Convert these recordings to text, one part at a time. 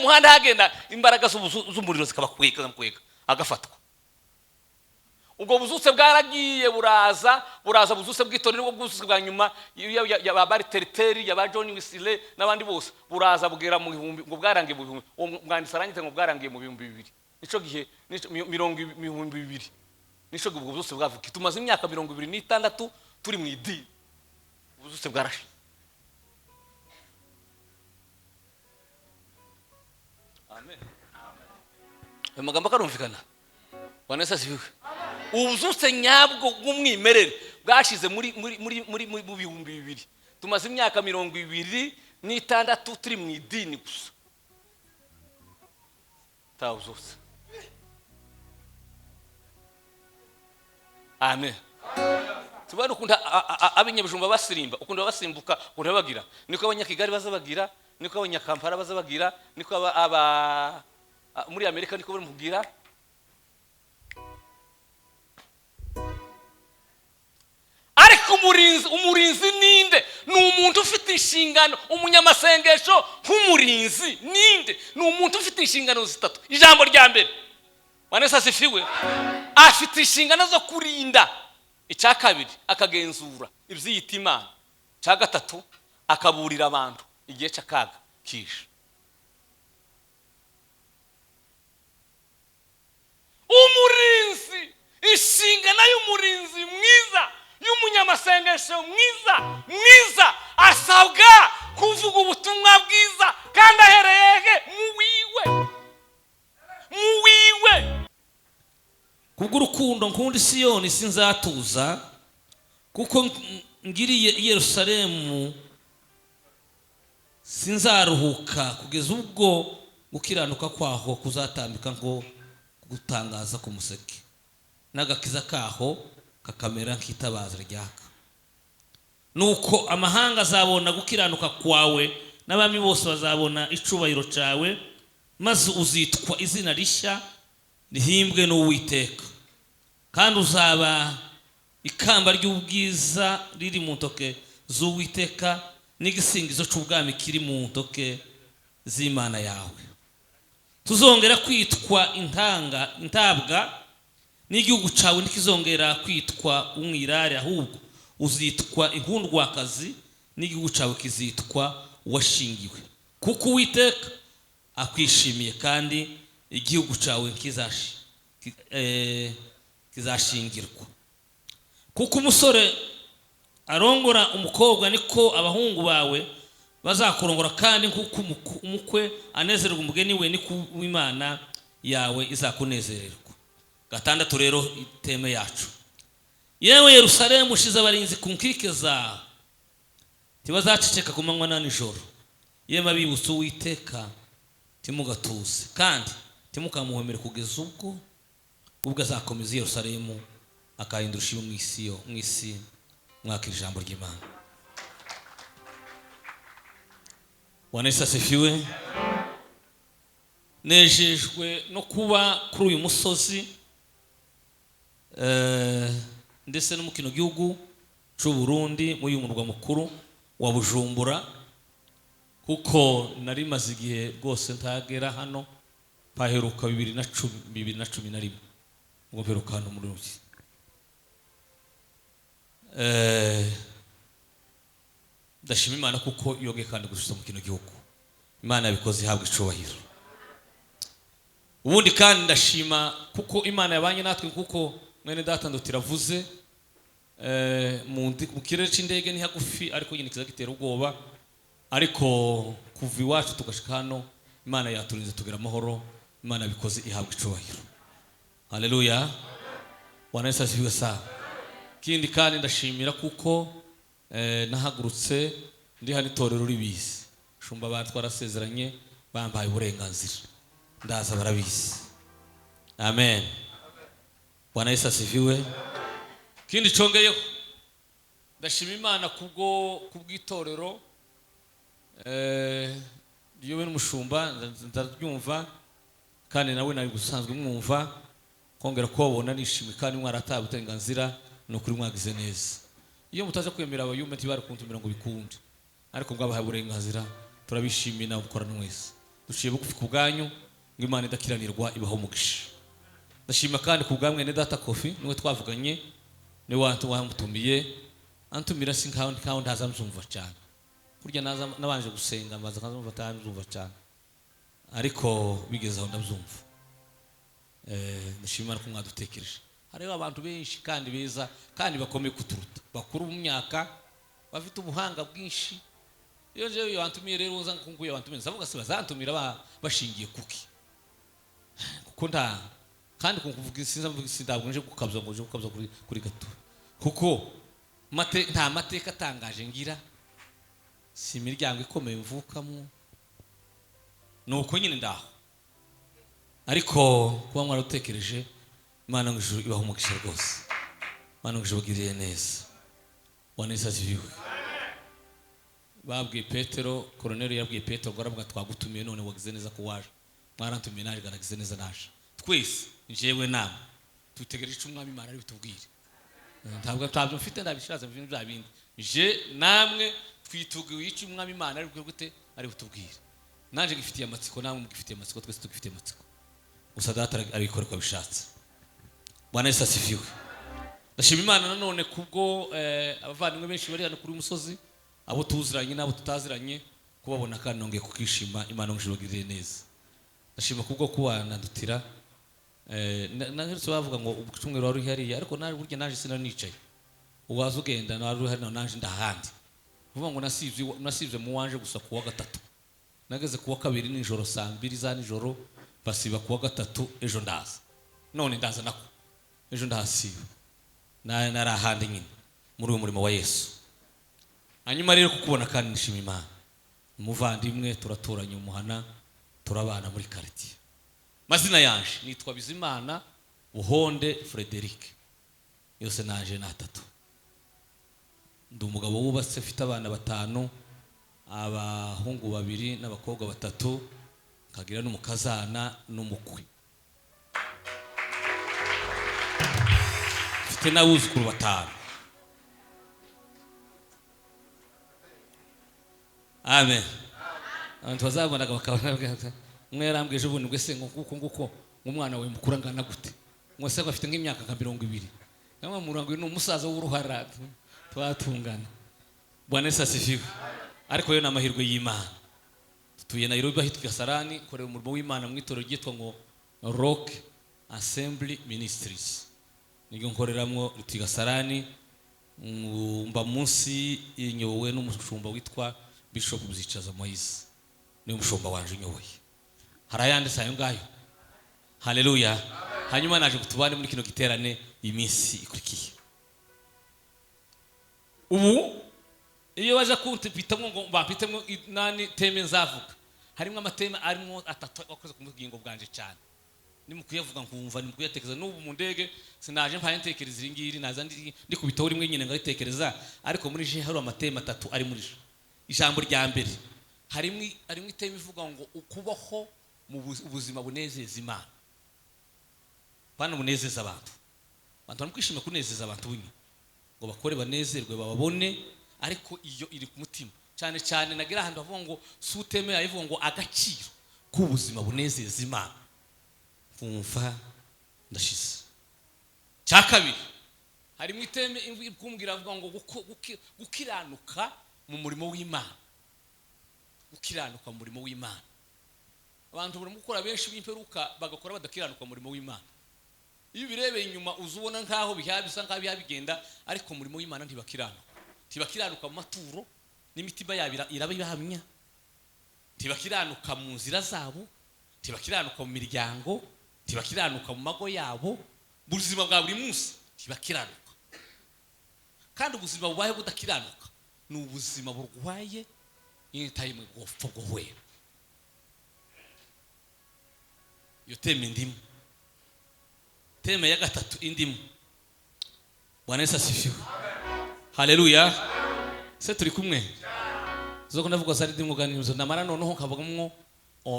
Mu muhanda hagenda imbaraga z'umuriro zikabakwega, zikamukwega, agafatwa. Ubwo buzutse bwaragiye, buraza, buraza. Buzutse bw'itorero nibwo bwuzutse bwa nyuma ya ba Martin Luther, ya ba John Wesley n'abandi bose. Buraza bugera mu bihumbi, ngo bwarangiye mu bihumbi, uwo mwanditsi arangije ngo bwarangiye mu 2000. Nico gihe, nico mirongo 2000, nico gihe ubwo buzutse bwavuka. Tumaze imyaka 26 turi mu idini, ubuzutse bwarashize. Amen. Ayo magambo akarumvikana. Bwana Yesu asifiwe. Ubuzutse nyabwo bw'umwimerere bwashize muri mu 2000. Tumaze imyaka 26 turi mu idini gusa, tawuzutse. Amen. Tubona ukuntu ab'inyabijumba basirimba, ukuntu basimbuka, ukuntu bagira, niko abanyakigali baza bagira, niko abanyakampala baza bagira, niko aba muri Amerika niko bari mubwira. Ariko umurinzi ninde? Ni umuntu ufite inshingano. Umunyamasengesho nk'umurinzi ninde? Ni umuntu ufite inshingano zitatu. Ijambo rya mbere, Bwana Yesu asifiwe, afite inshingano zo kurinda. Icya kabiri, akagenzura ibyiyita Imana. Icya gatatu, akaburira abantu igihe cy'akaga kije. Umurinzi, inshingano y'umurinzi mwiza, y'umunyamasengesho mwiza mwiza, asabwa kuvuga ubutumwa bwiza kandi ahereye he? Mu wiwe, mu wiwe. Kubw'urukundo nkunda Siyoni sinzatuza, kuko ngiriye i Yerusalemu sinzaruhuka, kugeza ubwo gukiranuka kwaho kuzatambika ngo gutangaza ku museke, n'agakiza kaho kakamera nk'itabaza ryaka. Nuko amahanga azabona gukiranuka kwawe, n'abami bose bazabona icubahiro cyawe, maze uzitwa izina rishya rihimbwe n'Uwiteka, kandi uzaba ikamba ry'ubwiza riri mu ntoke z'Uwiteka, n'igisingizo cy'ubwami kiri mu ntoke z'Imana yawe. Tuzongera kwitwa intanga intabwa, n'igihugu cyawe ntikizongera kwitwa umwirare, ahubwo uzitwa inkundwakazi, n'igihugu cyawe kizitwa uwashingiwe, kuko Uwiteka akwishimiye, kandi igihugu cyawe kizashingirwa. Kuko umusore arongora umukobwa, niko abahungu bawe bazakurongora, kandi nk'uko umukwe anezererwa umugeni we, niko Imana yawe izakunezererwa. Gatandatu rero, iteme yacu: yewe Yerusalemu, ushize abarinzi ku nkike zawe, ntibazaceceka ku manywa na nijoro. Yemwe abibutsa Uwiteka, ntimugatuze kandi ntimukamuhomere, kugeza ubwo azakomeza i Yerusalemu, akahindura ishimwe mu isi yo mu isi. Mwaka ijambo ry'Imana. Bwana Yesu asifiwe. Nejejwe no kuba kuri uyu musozi, ndetse no mu kino gihugu cy'u Burundi, muri uyu murwa mukuru wa Bujumbura, kuko nari maze igihe rwose ntagera hano. Mpaheruka 2010, 2011, ubwo mperuka hano muri ruki. Ndashima Imana kuko yongeye kandi gusubiza mu kino gihugu. Imana yabikoze, ihabwa icubahiro. Ubundi kandi ndashima kuko Imana yabanye natwe, kuko mwene data ndutiravuze, mu kirere c'indege ni hagufi, ariko nyine kiza gitera ubwoba. Ariko kuva iwacu tugashika hano, Imana yaturinze tugera amahoro. Imana yabikoze, ihabwa icubahiro. Haleluya, Bwana Yesu asifiwe sana. Ikindi kandi ndashimira kuko nahagurutse ndi hano itorero ribizi, shumba abantu twarasezeranye, bambaye uburenganzira, ndaza barabizi. Amen, Bwana Yesu asifiwe. Ikindi congeyeho, ndashima Imana kubwo kubw'itorero riyobowe n'umushumba. Ndaryumva kandi nawe nari gusanzwe mwumva, kongera kubabona nishimye, kandi mwarataye uburenganzira, ni ukuri mwagize neza. Iyo mutaza kwemera, abayume ntibari kuntumira ngo bikunde, ariko mwabahaye uburenganzira, turabishimiye nawe mukorana mwese. Duciye bugufi ku bwanyu ngo Imana idakiranirwa ibaho umugisha. Ndashima kandi ku bwa mwene data Kofi, niwe twavuganye, niwe wamutumiye. Antumira si nkaho ntaza mzumva cyane, burya naza nabanje gusenga mbaza nkaza ntamzumva cyane, ariko bigeze aho ndabyumva. Ndashima Imana ko mwadutekereje. Hariho abantu benshi kandi beza kandi bakomeye kuturuta, bakuru mu myaka, bafite ubuhanga bwinshi. Iyo njewe iyo bantumiye rero uza nkunguye bantumiye, ndavuga se bazantumira bashingiye kuki? Kuko nta kandi kuvuga sinza mvuga sindabwo nje gukabya ngo nje gukabya kuri gato, kuko nta mateka atangaje ngira, si imiryango ikomeye mvukamo, nuko nyine ndaho. Ariko kuba mwaradutekereje, Imana ngo ijuru ibahe umugisha rwose. Imana ngo ijuru ibagirire neza. Bwana Yesu asifiwe. Babwiye Petero, Koroneli yabwiye Petero ngo aravuga twagutumiye none wagize neza ko waje. Mwarantumiye naje, garagize neza naje. Twese njyewe namwe tutegereje icyo Umwami Imana ari butubwire. Ntabwo ntabyo mfite, ndabishaza mu bintu bya bindi. Je namwe twiteguye icyo Umwami Imana ari gute ari butubwire. Naje ngifitiye amatsiko, namwe mugifitiye amatsiko, twese tugifitiye amatsiko. Gusa data arabikora uko abishatse. Bwana Yesu asifiwe. Ndashima Imana nanone kubwo abavandimwe benshi bari hano kuri uyu musozi, abo tuziranye n'abo tutaziranye, kubabona kandi nongeye kukishima. Imana ngo ibagirire neza. Ndashima kubwo kubana ndutira. Naherutse bavuga ngo ubucumwe wari hariya, ariko naje burya naje sinanicaye. Uwaza ugenda wari uhari naje ndahandi. Vuga ngo nasibye mu wanje gusa kuwa gatatu. Nageze kuwa kabiri nijoro saa 2 za nijoro, basiba kuwa gatatu, ejo ndaza. None ndaza nako. Ejo ndahasiba. Narahandi nyine muri uyu murimo wa Yesu. Hanyuma rero kukubona kandi nishima Imana. Umuvandimwe turaturanye umuhana, turabana muri quartier. Mazina yanje nitwa Bizimana Buhonde Frederic. Yose naje na 3. Ndi umugabo wubatse, mfite abana 5, abahungu 2 n'abakobwa 3, nkagira n'umukazana n'umukwe. Mfite n'abuzukuru 5. Amen. Abantu bazabonaga bakabona umwe yarambwije ubundi ngo se ngo kuko nguko umwana we mukuru angana gute, ngo se afite nk'imyaka nka 20, namwe murango ni umusaza w'uruhara twatungana. Bwana Yesu asifiwe. Ariko yo namahirwe y'Imana. Tutuye Nairobi ahitwa Kasarani, korera umurimo w'Imana mu itorero ryitwa ngo Rock Assembly Ministries. Niryo nkoreramwo rituye Kasarani, mba munsi inyowe n'umushumba witwa Bishop Bzicaza Moise. Ni umushumba wanje unyoboye. Harayandi sayo ngayo. Haleluya. Hanyuma naje kutubane muri kino giterane iminsi ikurikiye. Ubu iyo baje kuntipitamwo ngo bampitemwo nani teme nzavuga, harimo amateme arimo 3 wakoze ku bugingo bwanje cyane. Nimukuyavuga nkumva, nimukuyatekereza. N'ubu mu ndege sinaje mpaye ntekereza iri ngiri, naza ndi kubitaho rimwe nyine ngaritekereza, ariko muri je hari amateme 3 ari muri je. Ijambo rya mbere harimo iteme ivuga ngo ukubaho mu ubuzima bunezeza Imana. Bana bunezeza abantu. Abantu bari kwishima kunezeza abantu bunye ngo bakore banezerwe bababone, ariko iyo iri ku mutima cyane cyane nagira ahantu bavuga ngo suteme ayivuga ngo agaciro k'ubuzima bunezeza Imana. Kumva ndashize. Cya kabiri harimo iteme ikumbwira avuga ngo gukiranuka mu murimo w'Imana. Gukiranuka mu murimo w'Imana. Abantu bari gukora benshi b'imperuka bagakora badakiranuka mu murimo w'Imana. Iyo ubirebeye inyuma uzubona nkaho bisa nkaho bigenda, ariko mu murimo w'Imana ntibakiranuka. Ntibakiranuka mu maturo n'imitima yabo iraba ibahamya. Ntibakiranuka mu nzira zabo, ntibakiranuka mu miryango, ntibakiranuka mu mago yabo, buzima bwa buri munsi ntibakiranuka. Kandi ubuzima bubaye budakiranuka ni ubuzima burwaye yitaye mu gupfa guhwera. Iyo teme indimu. Teme ya gatatu indimu. Bwana Yesu asifiwe. Haleluya. Se turi kumwe. Zoko ndavuga sari ndimu ganizo namara noneho nkavugamwo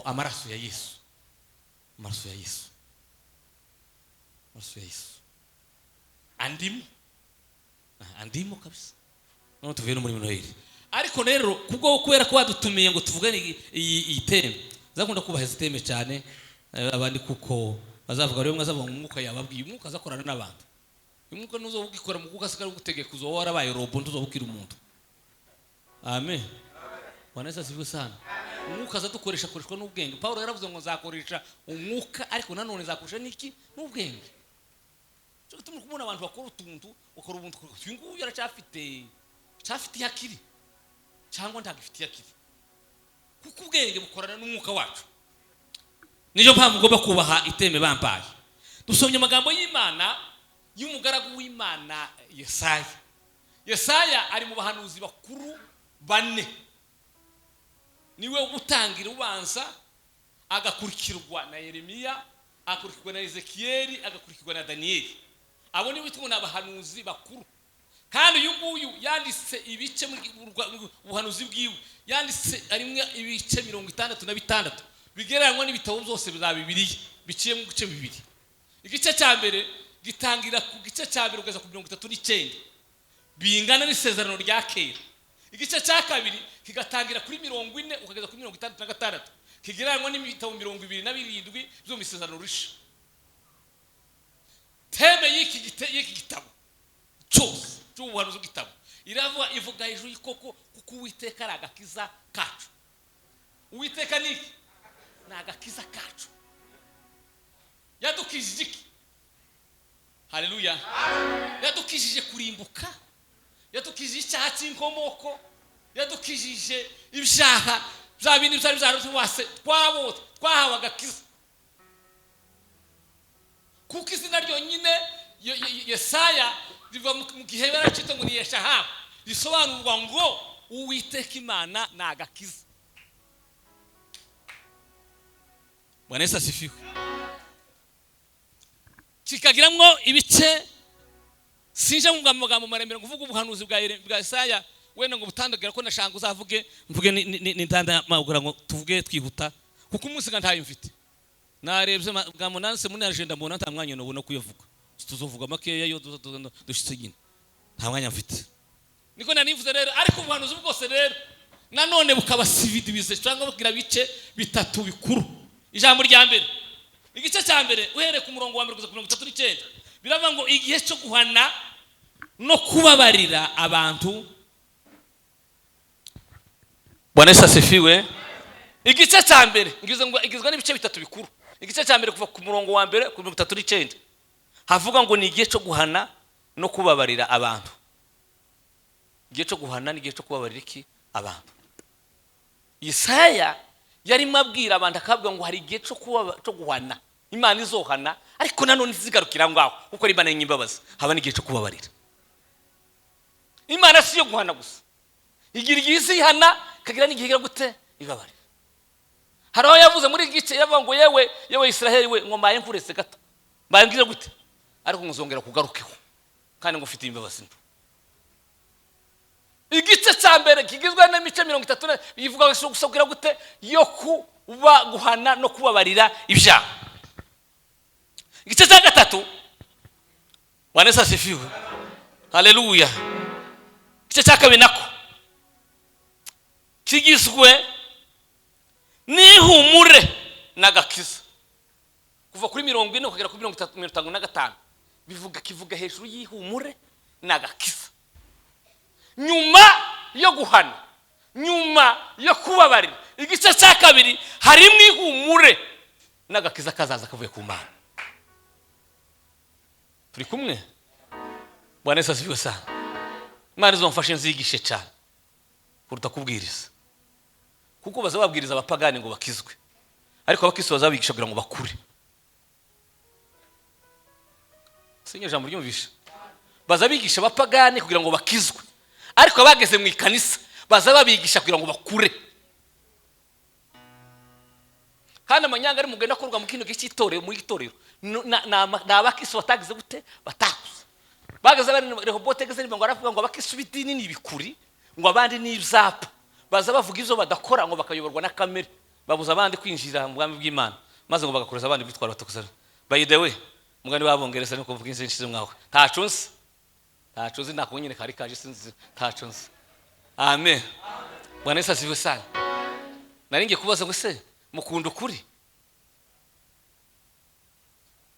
amaraso ya Yesu. Amaraso ya Yesu. Amaraso ya Yesu. Andimu. Andimu kabisa. None tuvuye no muri Noheli. Ariko rero kubwo kubera ko badutumiye ngo tuvugane iyi teme, Nzakunda kubaha izi thème cyane, abandi kuko bazavuga rero, mwazavuga ngo umwuka yababwiye. Umwuka azakorana n'abantu. Umwuka nuzo ugikora mu kuko asigara ugutegeka, uzoba warabaye robot, ntuzobukira umuntu. Amen. Bwana Yesu asifiwe sana. Umwuka azadukoresha, akoreshwa n'ubwenge. Paulo yaravuze ngo nzakoresha umwuka, ariko nanone nzakoresha n'iki? N'ubwenge. Cyo gituma kubona abantu bakora utuntu, ukora ubuntu, uyu nguyu aracyafite, cyafite akiri cyangwa ntabwo ifitiye akiri, kuko ubwenge bukorana n'umwuka wacu. Niyo mpamvu ugomba kubaha i thème bampaye. Dusomye amagambo y'Imana y'umugaragu w'Imana Yesaya. Yesaya ari mu bahanuzi bakuru bane. Niwe utangira ubanza, agakurikirwa na Yeremiya, agakurikirwa na Ezekiyeli, agakurikirwa na Daniyeli. Abo ni bitwa ni abahanuzi bakuru. Kandi uyu nguyu yanditse ibice mu ubuhanuzi bwiwe yanditse arimwe ibice 66, bigereranywa n'ibitabo byose bya Bibiliya biciye mu bice bibiri. Igice cya mbere gitangira ku gice cya mbere kugeza ku 39, bingana n'isezerano rya kera. Igice cya kabiri kigatangira kuri 40 ukageza kuri 66, kigereranywa n'ibitabo 27 byo mu isezerano risha. Thème y'iki gitabo cyose cy'ubuhanuzi bw'igitabo iravuga, ivuga hejuru y'ikoko, kuko Uwiteka ari agakiza kacu. Uwiteka ni iki? Ni agakiza kacu. Yadukijije iki? Haleluya! Yadukijije kurimbuka, yadukijije icyaha cy'inkomoko, yadukijije ibyaha bya bindi byari byaratuwase. Twabo twahawe agakiza kuko izina ryonyine Yesaya riva mu gihe baracitse ngo ni Yeshahabu, risobanurwa ngo Uwiteka Imana ni agakiza. Bwana Yesu asifiwe. Kikagiramwo ibice, sinje mu magambo maremare ngo uvuge ubuhanuzi bwa Yesaya wenda ngo butandagira ko nashanga uzavuge mvuge ni magura ngo tuvuge twihuta, kuko umunsi nga ntayo mfite. Narebye bwa munanse muri agenda, mbona nta mwanya nobona kuyavuga. Tuzovuga makeya yo dushitse nyine, nta mwanya mfite, niko nanivuze rero. Ariko ubuhanuzi bwose rero nanone bukaba sividibize cyangwa bugira bice bitatu bikuru. Ijambo rya mbere, igice cya mbere, uhereye ku murongo wa mbere kugeza ku 39, biravuga ngo igihe cyo guhana no kubabarira abantu. Bwana Yesu asifiwe. Igice cya mbere ngize ngo igizwe n'ibice bitatu bikuru. Igice cya mbere kuva ku murongo wa mbere ku 39 havuga ngo ni igihe cyo guhana no kubabarira abantu. Igihe cyo guhana n'igihe cyo kubabarira iki? Abantu. Yesaya yarimo abwira abantu, akabwira ngo hari igihe cyo guhana, Imana izohana, ariko nanone ntizigarukira ngaho, kuko ari Imana y'imbabazi. Haba n'igihe cyo kubabarira. Imana si iyo guhana gusa, igira igihe izihana, ikagira n'igihe igira gute? Ibabarira. Hari aho yavuze muri iki gice, yavuga ngo yewe, yewe Israheli we, ngo mbaye nkuretse gato, mbaye ngize gute, ariko nguzongera kugarukeho kandi ngo ufite imbabazi nto. Igice cya mbere kigizwe n'imice 30 bivuga gusa kugira gute? Yo kuba guhana no kubabarira ibyaha. Igice cya gatatu, Bwana Yesu asifiwe, haleluya. Igice cya kabiri nako kigizwe n'ihumure n'agakiza, kuva kuri 40 kugera kuri 30, 55, kivuga hejuru y'ihumure n'agakiza. Nyuma yo guhana, nyuma yo kubabarira, igice cya kabiri harimo ihumure n'agakiza kazaza kavuye ku Mana. Turi kumwe? Bwana Yesu asifiwe sana. Imana izomfashe nzigishe cyane kuruta kubwiriza, kuko baza babwiriza abapagani ngo bakizwe, ariko abakristo bazabigisha kugira ngo bakure. Sinye ijambo ryumvisha, baza bigisha abapagani kugira ngo bakizwe, ariko abageze mu ikanisa baza babigisha kugira ngo bakure. Kandi amanyanga ari mugenda akorwa mu kino gihe cy'itorero, mu itorero ni abakristo batagize gute? Batakuze. Bageze bari Rehobote geze ngo aravuga ngo abakristo b'idini ni ibikuri, ngo abandi ni ibyapa. Baza bavuga ibyo badakora ngo bakayoborwa na kamere, babuza abandi kwinjira mu bwami bw'Imana, maze ngo bagakoreza abandi bitwara batakuze. By the way, mugani babongereza niko mvuga inzi nshize mwawe, ntaco nzi, ntaco nzi, nako nyine kari kaje sinzi, ntaco nzi. Amen. Bwana Yesu asifiwe sana. Nari ngiye kubaza ngo se Mukunda ukuri,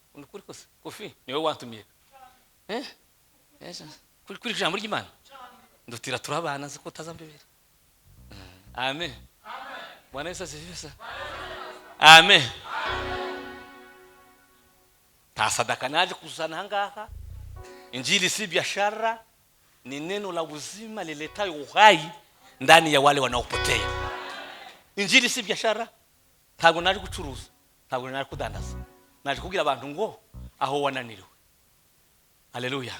mukunda ukuri kose. Kofi niwe wantumiye, eh? Kuri ijambo ry'Imana ndutira turabana, nzi ko utazambebera. Amen. Bwana Yesu asifiwe sana. Amen. Nta sadaka naje kuzana ahangaha. Injili si biashara, ni neno la uzima liletayo uhai ndani ya wale wanaopotea. Injili si biashara. Ntabwo naje gucuruza, ntabwo naje kudandaza, naje kubwira abantu ngo aho wananiriwe. Haleluya.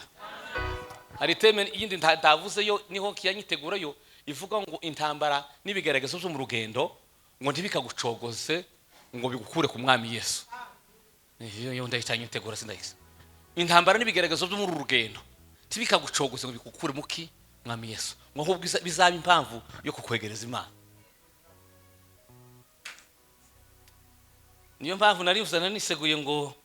Hari thème yindi ntavuze yo, niho kiyanyitegura yo ivuga ngo intambara n'ibigaragazo byo mu rugendo ngo ntibikagucogoze ngo bigukure ku Mwami Yesu. Iyo yo ndayicanye ntegura, sindayise. Intambara n'ibigaragazo byo muri uru rugendo ntibikagucogoze ngo bigukure muki Mwami Yesu, ngo ahubwo bizaba impamvu yo kukwegereza Imana. Niyo mpamvu nari mvuze niseguye ngo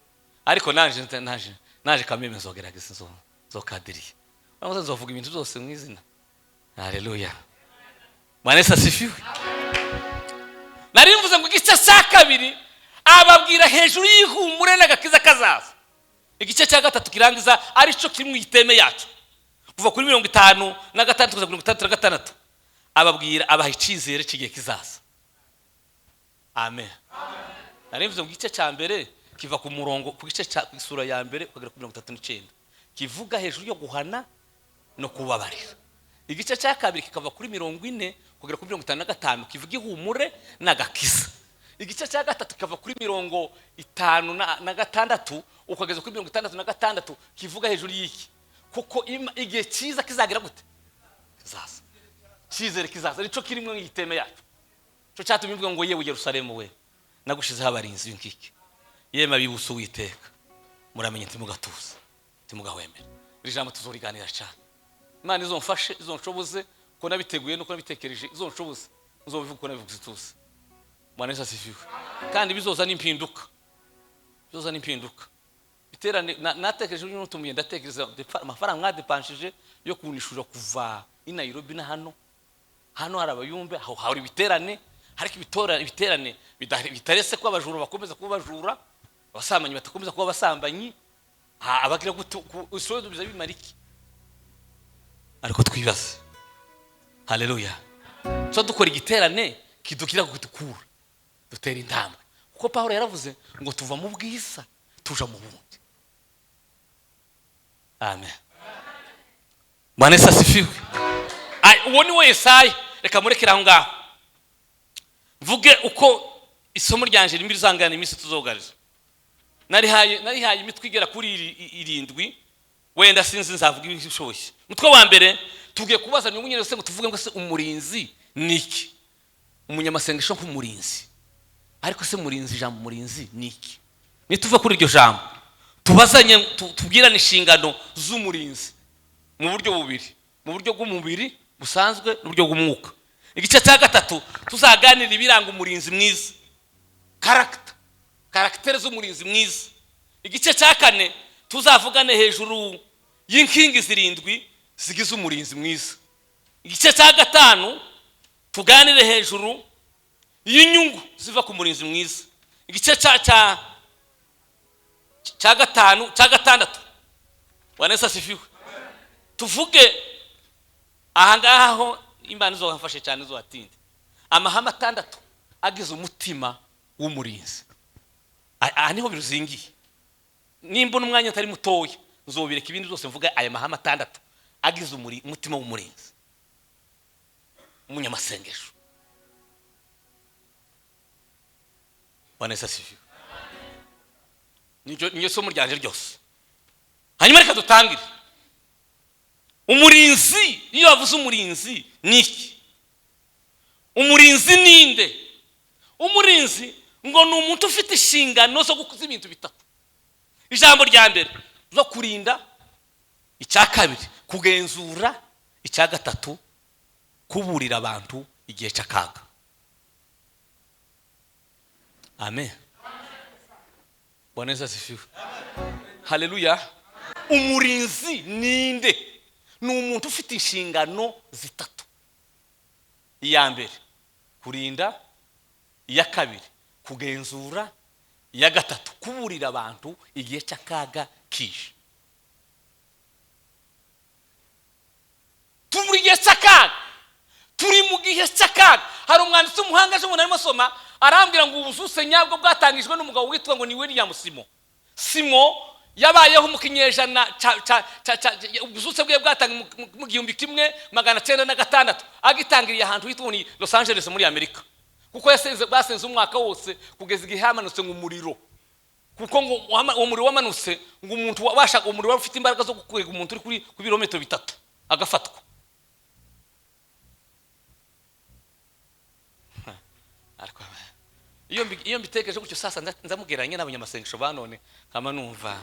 ariko naje kameme nzogerageza nzokadiriye. Bamwe nzovuga ibintu byose mu izina. Haleluya. Bwana Yesu asifiwe. Nari mvuze ngo igice cya kabiri ababwira hejuru y'ihumure n'agakiza kazaza. Igice cya gatatu kirangiza arico kiri mu iteme yacu, kuva kuri 56 kugeza 66, ababwira abaha icyizere cy'igihe kizaza. Amen. Nari mvuze ngo igice cya mbere kiva ku murongo ku gice cya isura ya mbere ukagera ku 39, kivuga hejuru yo guhana no kubabarira. Igice cya kabiri kikava kuri 40 kugera kuri 55, kivuga ihumure n'agakiza. Igice cya gatatu kikava kuri 56 ukageza kuri 66, kivuga hejuru y'iki, kuko igihe cyiza kizagira gute? Kizaza. Cyizere kizaza, nico kiri mu iteme yacu. Cyo cyatumye mvuga ngo yewe Yerusalemu we, nagushizeho abarinzi b'inkike, yemwe abibutsa Uwiteka, muramenye ntimugatuze, ntimugahwemere. Iri jambo tuzoriganira cyane. Imana izomfashe, izonshoboze, ko nabiteguye nuko nabitekereje, izonshoboze nzobivuga uko nabivuze tuze. Bwana Yesu asifiwe. Kandi bizoza n'impinduka, bizoza n'impinduka. Biterane natekereje uyu n'utumiye, ndatekereza amafaranga mwadepanshije yo kunishura kuva i Nairobi na hano. Hano hari abayumbe, aho hari ibiterane, ariko ibiterane bitarese ko abajura bakomeza kuba abajura, abasambanyi batakomeza kuba abasambanyi, abagira usozo biza bimara iki? Ariko twibaze. Haleluya. So dukora igiterane kidukira kutukura, dutera intambwe, kuko Paulo yaravuze ngo tuva mu bwiza tuja mu bundi. Amen. Bwana Yesu asifiwe. Ai, uwo ni we Yesaya. Reka murekere aho ngaho, mvuge uko isomo ryanje rimwe rizangana iminsi tuzogariza. Narihaye imitwe igera kuri irindwi, wenda sinzi nzavuga ibishoboye. Umutwe wa mbere tugiye kubaza ni umunyene se ngo tuvuge ngo se umurinzi ni iki? Umunyamasengesho nk'umurinzi. Ariko se murinzi, ijambo murinzi ni iki? Nituva kuri iryo jambo tubazanye, tubwirane inshingano z'umurinzi mu buryo bubiri, mu buryo bw'umubiri busanzwe n'uburyo bw'umwuka. Igice cya gatatu tuzaganira ibiranga umurinzi mwiza, caractère z'umurinzi mwiza. Igice cya kane tuzavugane hejuru y'inkingi zirindwi zigize umurinzi mwiza. Igice cya gatanu tuganire hejuru y'inyungu ziva ku murinzi mwiza. Igice cya gatanu, cya gatandatu, Bwana Yesu asifiwe, tuvuge aha ngaha ho Imana izobafashe cyane, izobatinde amahame atandatu agize umutima w'umurinzi. Aha niho biruzingiye. Nimba umwanya atari mutoya nzobireka ibindi byose, mvuga aya mahame atandatu agize umutima w'umurinzi, umunyamasengesho. Bwana Yesu asifiwe. Niyo somo ryanje ryose. Hanyuma reka dutangire. Umurinzi, iyo bavuze umurinzi ni iki? Umurinzi ninde? Umurinzi ngo ni umuntu ufite inshingano zo gukuza ibintu bitatu. Ijambo rya mbere zo kurinda, icya kabiri kugenzura, icya gatatu kuburira abantu igihe cy'akaga. Amen. Bwana Yesu asifiwe. Haleluya. Umurinzi ninde? Ni umuntu ufite inshingano zitatu. Iya mbere kurinda, iya kabiri Kugenzura. Iya gatatu, kuburira abantu igihe cy'akaga kije. Turi mu gihe cy'akaga, turi mu gihe cy'akaga. Hari umwanditsi w'umuhanga ejo bundi arimo asoma, arambwira ngo ubuzuse nyabwo bwatangijwe n'umugabo witwa ngo ni William Simo. Simo yabayeho mu kinyejana, ubuzuse bwe bwatangiye mu 1906, agitangiriye ahantu hitwa ngo ni Los Angeles muri Amerika, kuko yasenze, basenze umwaka wose kugeza igihe hamanutse ngo umuriro, kuko ngo uwo muriro wamanutse ngo umuntu wabasha, umuriro wari ufite imbaraga zo gukwega umuntu uri ku birometero 3 agafatwa. Ariko iyo mbitekereje gutyo, sasa nzamugereranya n'abanyamasengesho ba none, nkaba numva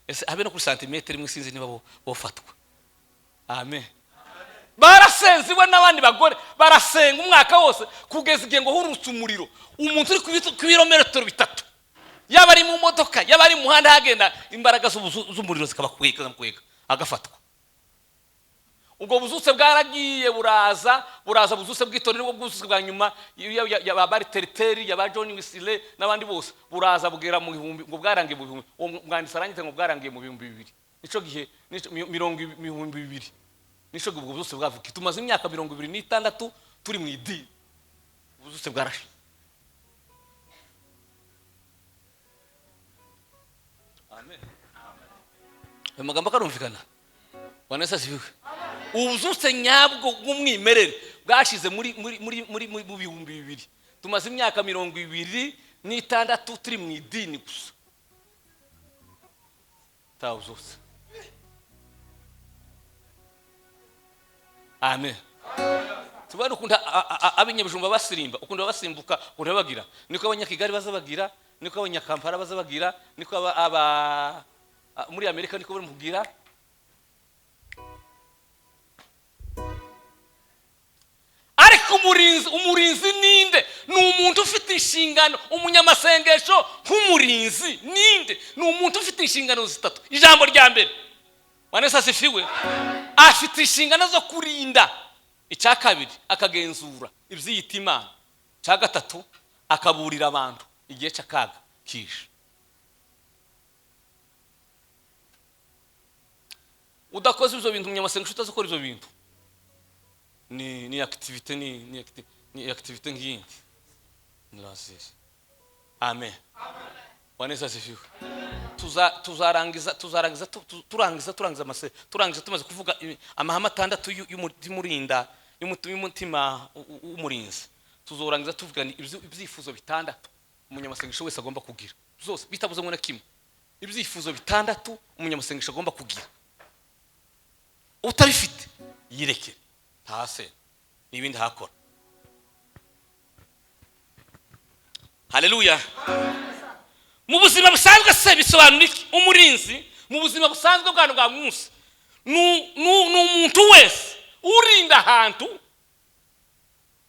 ese habe no kuri santimetero imwe sinzi niba bofatwa. Amen. Barasenze iwe n'abandi bagore barasenga umwaka wose kugeza igihe ngo hurutse umuriro, umuntu uri ku birometero 3, yaba ari mu modoka, yaba ari mu muhanda hagenda, imbaraga z'umuriro zikabakwega, zikamukwega agafatwa. Ubwo buzutse bwaragiye buraza, buraza buzutse bw'itorero, nibwo bwuzutse bwa nyuma ya ba Terteri, ya ba John Wesley n'abandi bose, buraza bugera mu bihumbi, ngo bwarangiye mu bihumbi, uwo mwanditsi arangiza ngo bwarangiye mu 2000. Nico gihe, nico, mirongo 2000. Nico gihe ubwo buzutse bwavuka. Tumaze imyaka 26 turi mu idini, ubuzutse bwarashize. Amen. Ayo magambo akarumvikana. Bwana Yesu asifiwe. Ubuzutse nyabwo bw'umwimerere bwashize muri mu 2000. Tumaze imyaka 26 turi mu idini gusa. Tawuzutse. Amen. Tubona ukuntu ab'inyabijumba basirimba, ukuntu basimbuka, ukuntu babagira. Niko abanyakigali bazabagira, niko abanyakampala bazabagira, niko muri Amerika niko bari. Ariko umurinzi ninde? Ni umuntu ufite inshingano. Umunyamasengesho nk'umurinzi ninde? Ni umuntu ufite inshingano zitatu. Ijambo rya mbere, Bwana Yesu asifiwe, afite inshingano zo kurinda. Icya kabiri, akagenzura ibyiyita Imana. Icya gatatu, akaburira abantu igihe cy'akaga kije. Udakoze ibyo bintu, umunyamasengesho utazikora ibyo bintu, ni activité, ni activité nk'iyindi. Nirasize. Amen. Bwana Yesu asifiwe. Tuzarangiza, tuzarangiza, turangiza, turangiza amase, turangiza tumaze kuvuga amahame 6 y'umurinda, y'umutima w'umurinzi. Tuzorangiza tuvuga ibyifuzo 6 umunyamasengesho wese agomba kugira. Zose bitabuze ngo na kimwe. Ibyifuzo 6 umunyamasengesho agomba kugira. Utabifite yirekere. Ntase n'ibindi hakora. Haleluya. Mu buzima busanzwe se bisobanura iki? Umurinzi mu buzima busanzwe bwa bwa munsi ni umuntu wese urinda ahantu.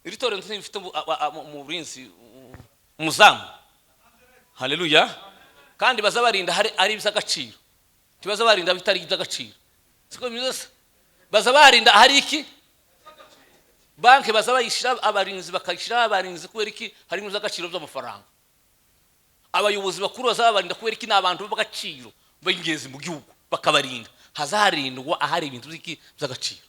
Iri torero ntifite umurinzi, umuzamu. Haleluya. Kandi bazabarinda hari ari iby'agaciro, ntibazabarinda bitari iby'agaciro. Siko bimeze? Bazabarinda hari iki? Banki bazabayishira abarinzi, bakayishira abarinzi kubera iki? Hari iby'agaciro by'amafaranga. Abayobozi bakuru bazabarinda kubera iki? Ni abantu b'agaciro b'ingenzi mu gihugu, bakabarinda. Hazarindwa ahari ibintu by'agaciro.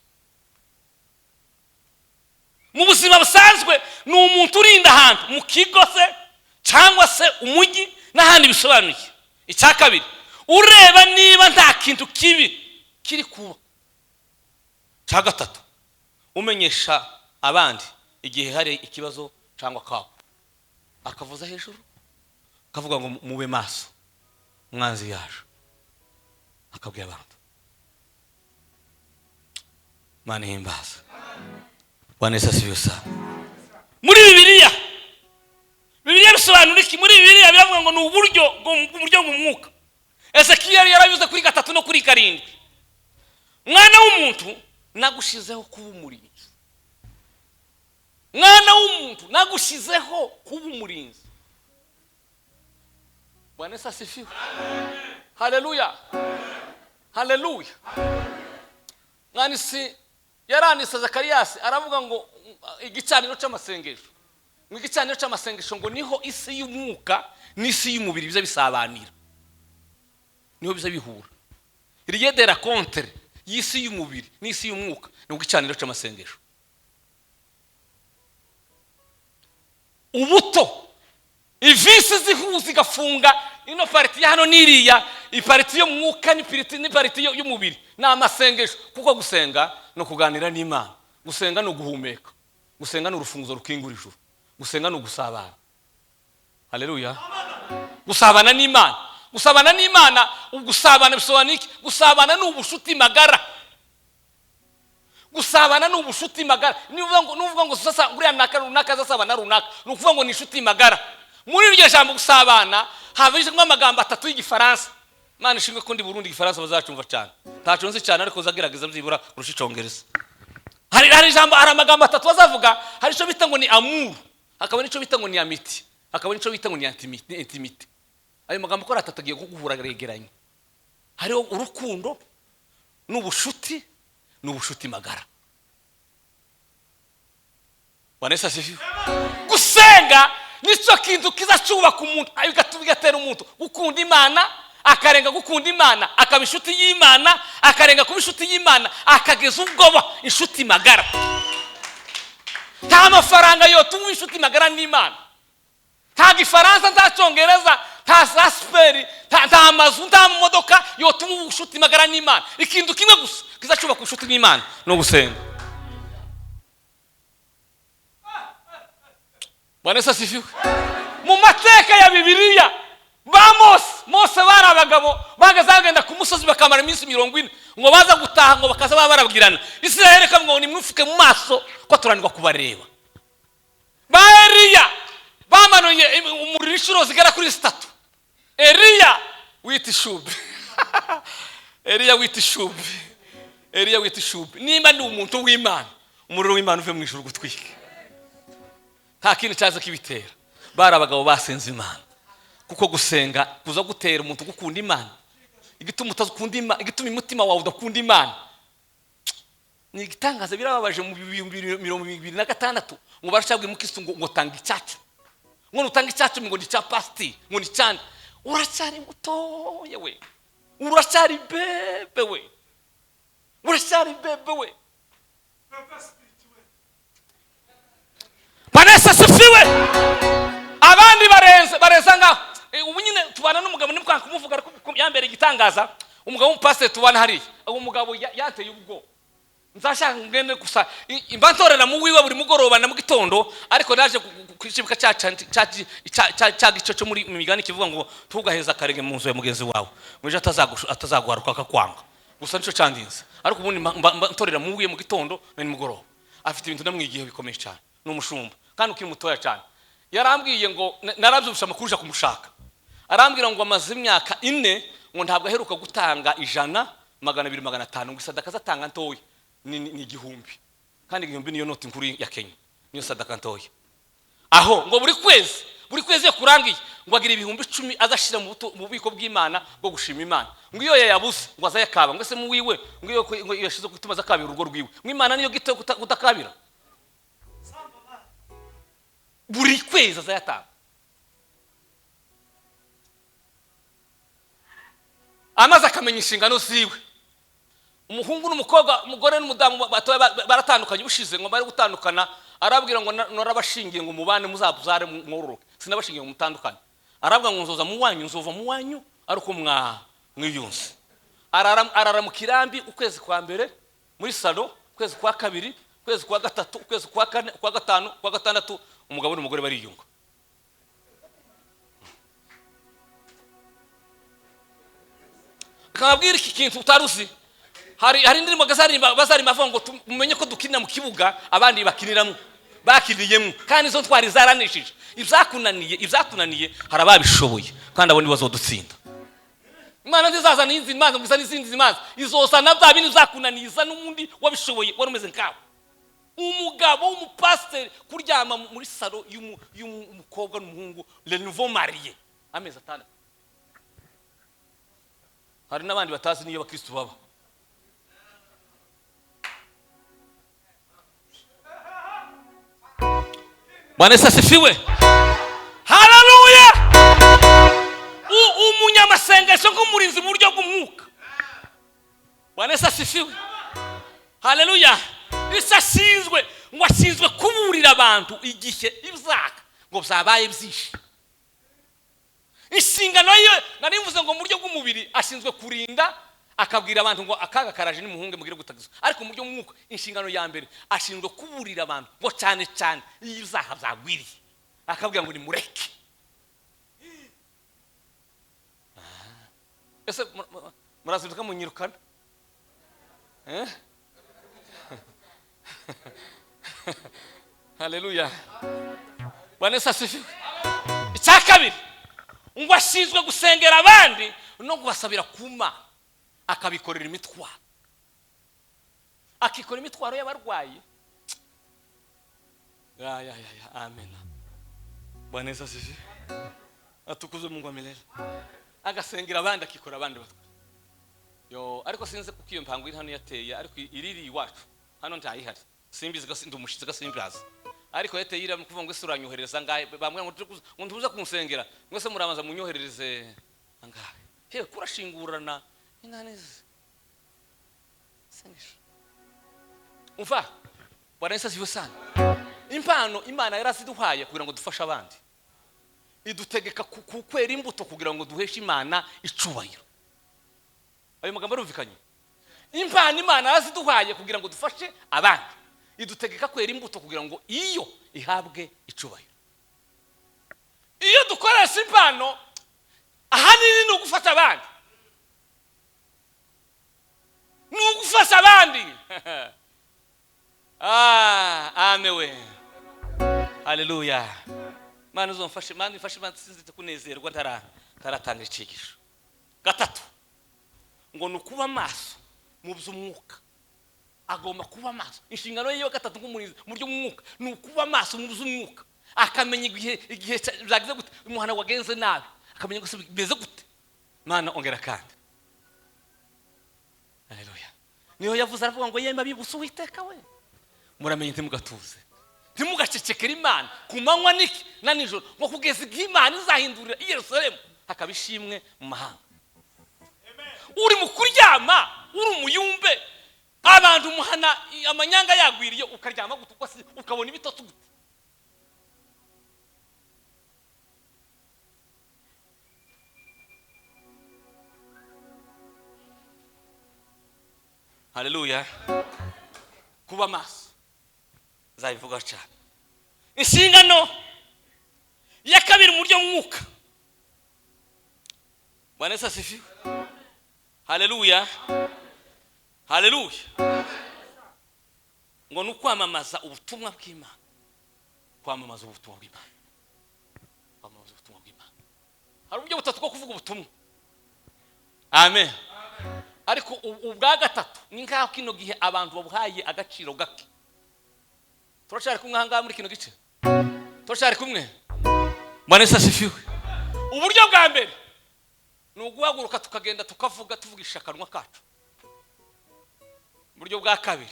Mu buzima busanzwe ni umuntu urinda ahantu mu kigo se cyangwa se umujyi n'ahandi bisobanuye. Icya kabiri, ureba niba nta kintu kibi kiri kuba. Icya gatatu, umenyesha abandi igihe hari ikibazo cyangwa akaga, akavuza hejuru akavuga ngo mube maso, umwanzi yaje, akabwira abantu. Imana ihimbaza. Bwana Yesu asifiwe sana. Muri Bibiliya, Bibiliya bisobanura iki? Muri Bibiliya biravuga ngo ni uburyo bw'uburyo mu mwuka. Ezekiel yarabivuze kuri 3 no kuri 7. Mwana w'umuntu nagushizeho kuba umurinzi. Mwana w'umuntu nagushizeho kuba umurinzi. Bwana Yesu asifiwe. Haleluya. Haleluya. Mwanisi yaranditse Zakariyasi aravuga ngo igicaniro cy'amasengesho. Mu gicaniro cy'amasengesho ngo niho isi y'umwuka n'isi y'umubiri biza bisabanira, niho biza bihura. Lieu de rencontre y'isi y'umubiri n'isi y'umwuka ni ku gicaniro cy'amasengesho. Ubuto ivisi zihuza igafunga ino partie ya hano n'iriya, ipartie y'umwuka n'ipartie y'umubiri ni amasengesho. Kuko gusenga no kuganira n'Imana, gusenga ni uguhumeka, gusenga ni urufunguzo rukingura ijuru, gusenga ni ugusabana. Haleluya! Gusabana n'Imana, gusabana n'Imana. Gusabana bisobanura iki? Gusabana ni ubushuti magara. Gusabana ni ubushuti magara. Nuvuga ngo sasa uriya naka runaka azasabana runaka, ni ukuvuga ngo ni inshuti magara. Muri iryo jambo gusabana habijemo amagambo atatu y'Igifaransa. Imana ishimwe ko ndi Burundi, Igifaransa bazacumva cyane. Ntacyo nzi cyane, ariko uzagerageza byibura kurusha Icyongereza. Hari ijambo, hari amagambo atatu bazavuga. Hari icyo bita ngo ni amour, hakaba n'icyo bita ngo ni amitié, hakaba n'icyo bita ngo ni intimité. Ayo magambo uko ari atatu agiye kuguhura, aregeranye. Hariho urukundo n'ubushuti n'ubushuti magara. Bwana Yesu asifiwe. Gusenga nicyo kintu kiza cyubaka umuntu, bigatera umuntu gukunda Imana, akarenga gukunda Imana akaba inshuti y'Imana, akarenga kuba inshuti y'Imana akageza ubwoba inshuti magara. Nta mafaranga yotuma inshuti magara n'Imana, nta Gifaransa, nta Cyongereza, nta za siperi, nta mazu, nta modoka yotuma ubushuti magara n'Imana. Ikintu kimwe gusa kizacubaka ubushuti n'Imana ni ugusenga. Bwana Yesu asifiwe. Mu mateka ya Bibiliya, ba Mose bari abagabo bahagaze bagenda ku musozi bakamara iminsi 40, ngo baza gutaha ngo bakaza baba barabwirana Isiraheli ngo nimwifuke mu maso ko turanirwa kubareba. Ba Eliya bamanuye umuriro inshuro zigera kuri 3. Eliya wita ishubi, Eliya wita ishubi, Eliya wita ishubi. Nimba ni umuntu w'Imana, umuriro w'Imana uve mu ijuru gutwike. Nta kintu cyaza kibitera. Bari abagabo basenze Imana. Kuko gusenga kuza gutera umuntu gukunda Imana. Igituma utazukunda Imana, igituma umutima wawe udakunda Imana ni igitangaza. Birababaje, mu 2026 ngo baracabwe mukristo ngo tanga icyacu, ngo nutanga icyacu ngo ni cya pasiteri, ngo ni cyane. Uracyari mutoya we, uracyari bebe we, uracyari bebe we. Bwana Yesu asifiwe. Abandi barenze ngaho. Ubu nyine tubana n'umugabo, ni kwanga kumuvuga ariko yambere igitangaza. Umugabo w'umupasiteri tubana hariya, uwo mugabo yateye ubwoba. Nzashaka ngende gusa imba ntorera mu wiwe buri mugoroba na mu gitondo, ariko naje kwishibuka cya gice cyo muri migani kivuga ngo ntugaheza akarenge mu nzu ya mugenzi wawe ngo ejo atazaguharuka akakwanga. Gusa nicyo candinze, ariko ubundi mba ntorera mu wiwe mu gitondo na nimugoroba. Afite ibintu namwigiyeho bikomeye cyane, ni umushumba kandi ukiri mutoya cyane. Yarambwiye ngo narabyumvise amakuru uje kumushaka, arambwira ngo amaze imyaka 4 ngo ntabwo aheruka gutanga 100, 200, 500, ngo isadaka azatanga ntoya ni 1000, kandi 1000 niyo noti nkuru ya Kenya, niyo sadaka ntoya. Aho ngo buri kwezi iyo kurangiye ngo agira 10,000 azashira mu bubiko bw'Imana bwo gushima Imana. Ngo iyo yayabuze ngo azayakaba, ngo ese mu wiwe ngo iyo yashize gutuma azakabira urugo rwiwe, ngo Imana niyo gito kutakabira. Buri kwezi azayatanga. Amaze akamenya inshingano ziwe. Umuhungu n'umukobwa, umugore n'umudamu baratandukanye ubushize ngo bari gutandukana, arabwira ngo narabashingiye ngo mubane muzabuzare mwororoke, sinabashingiye ngo mutandukane. Arabwira ngo nzoza mu wanyu, nzova mu wanyu ariko mwiyunze. Arara mu kirambi ukwezi kwa mbere muri salo, ukwezi kwa kabiri, ukwezi kwa gatatu, ukwezi kwa kane, kwa gatanu, kwa gatandatu, umugabo n'umugore bariyunga. Akababwira iki kintu utaruzi. Hari indirimbo bazaririmba bavuga ngo mumenye ko dukinira mu kibuga abandi bakiniramo, bakiniyemo, kandi izo ntwari zaranishije. Ibyakunaniye hari ababishoboye, kandi abo nibo bazodutsinda. Imana ntizazana izindi manza, ngo izane izindi manza, izozana bya bindi bizakunaniye, iza n'undi wabishoboye wari umeze nkawe. Umugabo w'umupasiteri kuryama muri salo y'umukobwa n'umuhungu, le nouveau marié, amezi 6. Hari n'abandi batazi niyo abakristo baba. Bwana Yesu asifiwe, haleluya. Umunyamasengesho nk'umurinzi mu buryo bw'umwuka. Bwana Yesu asifiwe, haleluya. Isi ashinzwe, ngo ashinzwe kuburira abantu igihe ibyaha ngo byabaye byinshi. Inshingano ye, nari mvuze ngo mu buryo bw'umubiri ashinzwe kurinda, akabwira abantu ngo akaga karaje, nimuhunge, mugire gutagiza. Ariko mu buryo bw'umwuka, inshingano ya mbere, ashinzwe kuburira abantu ngo cyane cyane iyo ibyaha byagwiriye, akabwira ngo nimureke. Ese murazinduka munyirukana? Eh? Haleluya, Bwana Yesu asifiwe. Icya kabiri, ngo ashinzwe gusengera abandi no kubasabira ku Mana, akabikorera imitwaro, akikora imitwaro y'abarwayi. Ya, ya, ya, ya. Amen. Bwana Yesu asifiwe, atukuzwe Mungu wa milele. Agasengera abandi, akikora abandi batwara yo. Ariko sinzi kuko iyo mpango iri hano yateye, ariko iriri iwacu hano ntayihari, simbizi, ndi umushitsi, gasimbizi. Ariko yateye iriya kuvuga ngo ese uranyohereza angahe? Bambwira ngo ngo ntuza kunsengera, ngo se murabanza munyoherereze angahe? Hewe, kurashingurana ingane sengesho. Umva, Bwana Yesu asifiwe sana. Impano Imana yaraziduhaye kugira ngo dufashe abandi, idutegeka kwera imbuto kugira ngo duheshe Imana icubahiro. Ayo magambo arumvikanye? Impano Imana yaraziduhaye kugira ngo dufashe abandi, idutegeka kwera imbuto kugira ngo iyo ihabwe icubahiro. Iyo dukoresha impano, ahanini ni ugufasha abandi, ni ugufasha abandi. Ah, amewe, haleluya. Mana uzomfashe, Mana ifashe, Mana sinzite kunezerwa ntaratanga icigisho. Gatatu, ngo ni ukuba maso mu by'umwuka. Agomba kuba maso. Inshingano ye ya gatatu nk'umurinzi mu by'umwuka ni ukuba maso mu by'umwuka, akamenya igihe byagize gute, umuhana wagenze nabi, akamenya ngo se bimeze gute. Mana ongera kandi, haleluya. Niyo yavuze, aravuga ngo: "Yemwe abibutse Uwiteka we, muramenye ntimugatuze, ntimugacecekere Imana ku manywa niki na nijoro, ngo kugeza igihe Imana izahindurira i Yerusalemu hakaba ishimwe mu mahanga." Uri mu kuryama, uri umuyumbe, abantu umuhana amanyanga yagwiriye, ukaryama gute, ukabona ibitotsi gute? Haleluya. Kuba maso nzabivuga cyane. Inshingano ya kabiri mu buryo mwuka. Bwana Yesu asifiwe, haleluya, haleluya. Ngo ni ukwamamaza ubutumwa bw'Imana, kwamamaza ubutumwa bw'Imana, kwamamaza ubutumwa bw'Imana. Hari uburyo butatu bwo kuvuga ubutumwa, amen. Ariko ubwa gatatu ni nk'aho kino gihe abantu babuhaye agaciro gake. Turacyari kumwe ahangaha muri kino gice? Turacyari kumwe? Bwana Yesu asifiwe. Uburyo bwa mbere ni uguhaguruka tukagenda tukavuga, tuvugisha akanwa kacu. Uburyo bwa kabiri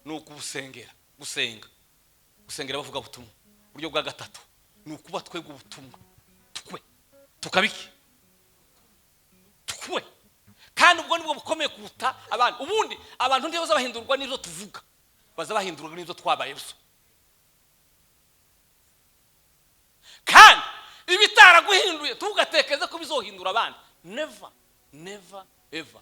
ni ukubusengera, gusenga, gusengera bavuga ubutumwa. Uburyo bwa gatatu ni ukuba twebwe ubutumwa, twe tukabiki twe. Kandi ubwo nibwo bukomeye kuruta abantu. Ubundi abantu ntibaza bahindurwa n'ibyo tuvuga, baza bahindurwa n'ibyo twabaye byo. Kandi ibitaraguhinduye, tugatekereza ko bizohindura abandi. Never, never ever.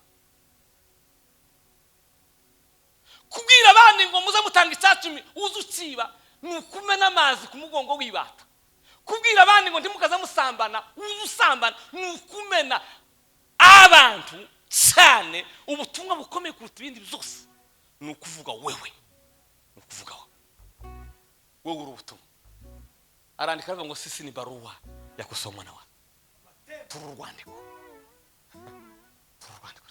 Kubwira abandi ngo muze mutanga icyacumi uze ukiba, ni ukumena amazi ku mugongo w'ibata. Kubwira abandi ngo ntimukaze musambana uze usambana, ni ukumena abantu cyane. Ubutumwa bukomeye kuruta ibindi byose ni ukuvuga wewe, ni ukuvuga wowe, wowe uri ubutumwa. Arandika aravuga ngo: "Sisi ni barua ya kusomwa na watu." Turi urwandiko, turi urwandiko.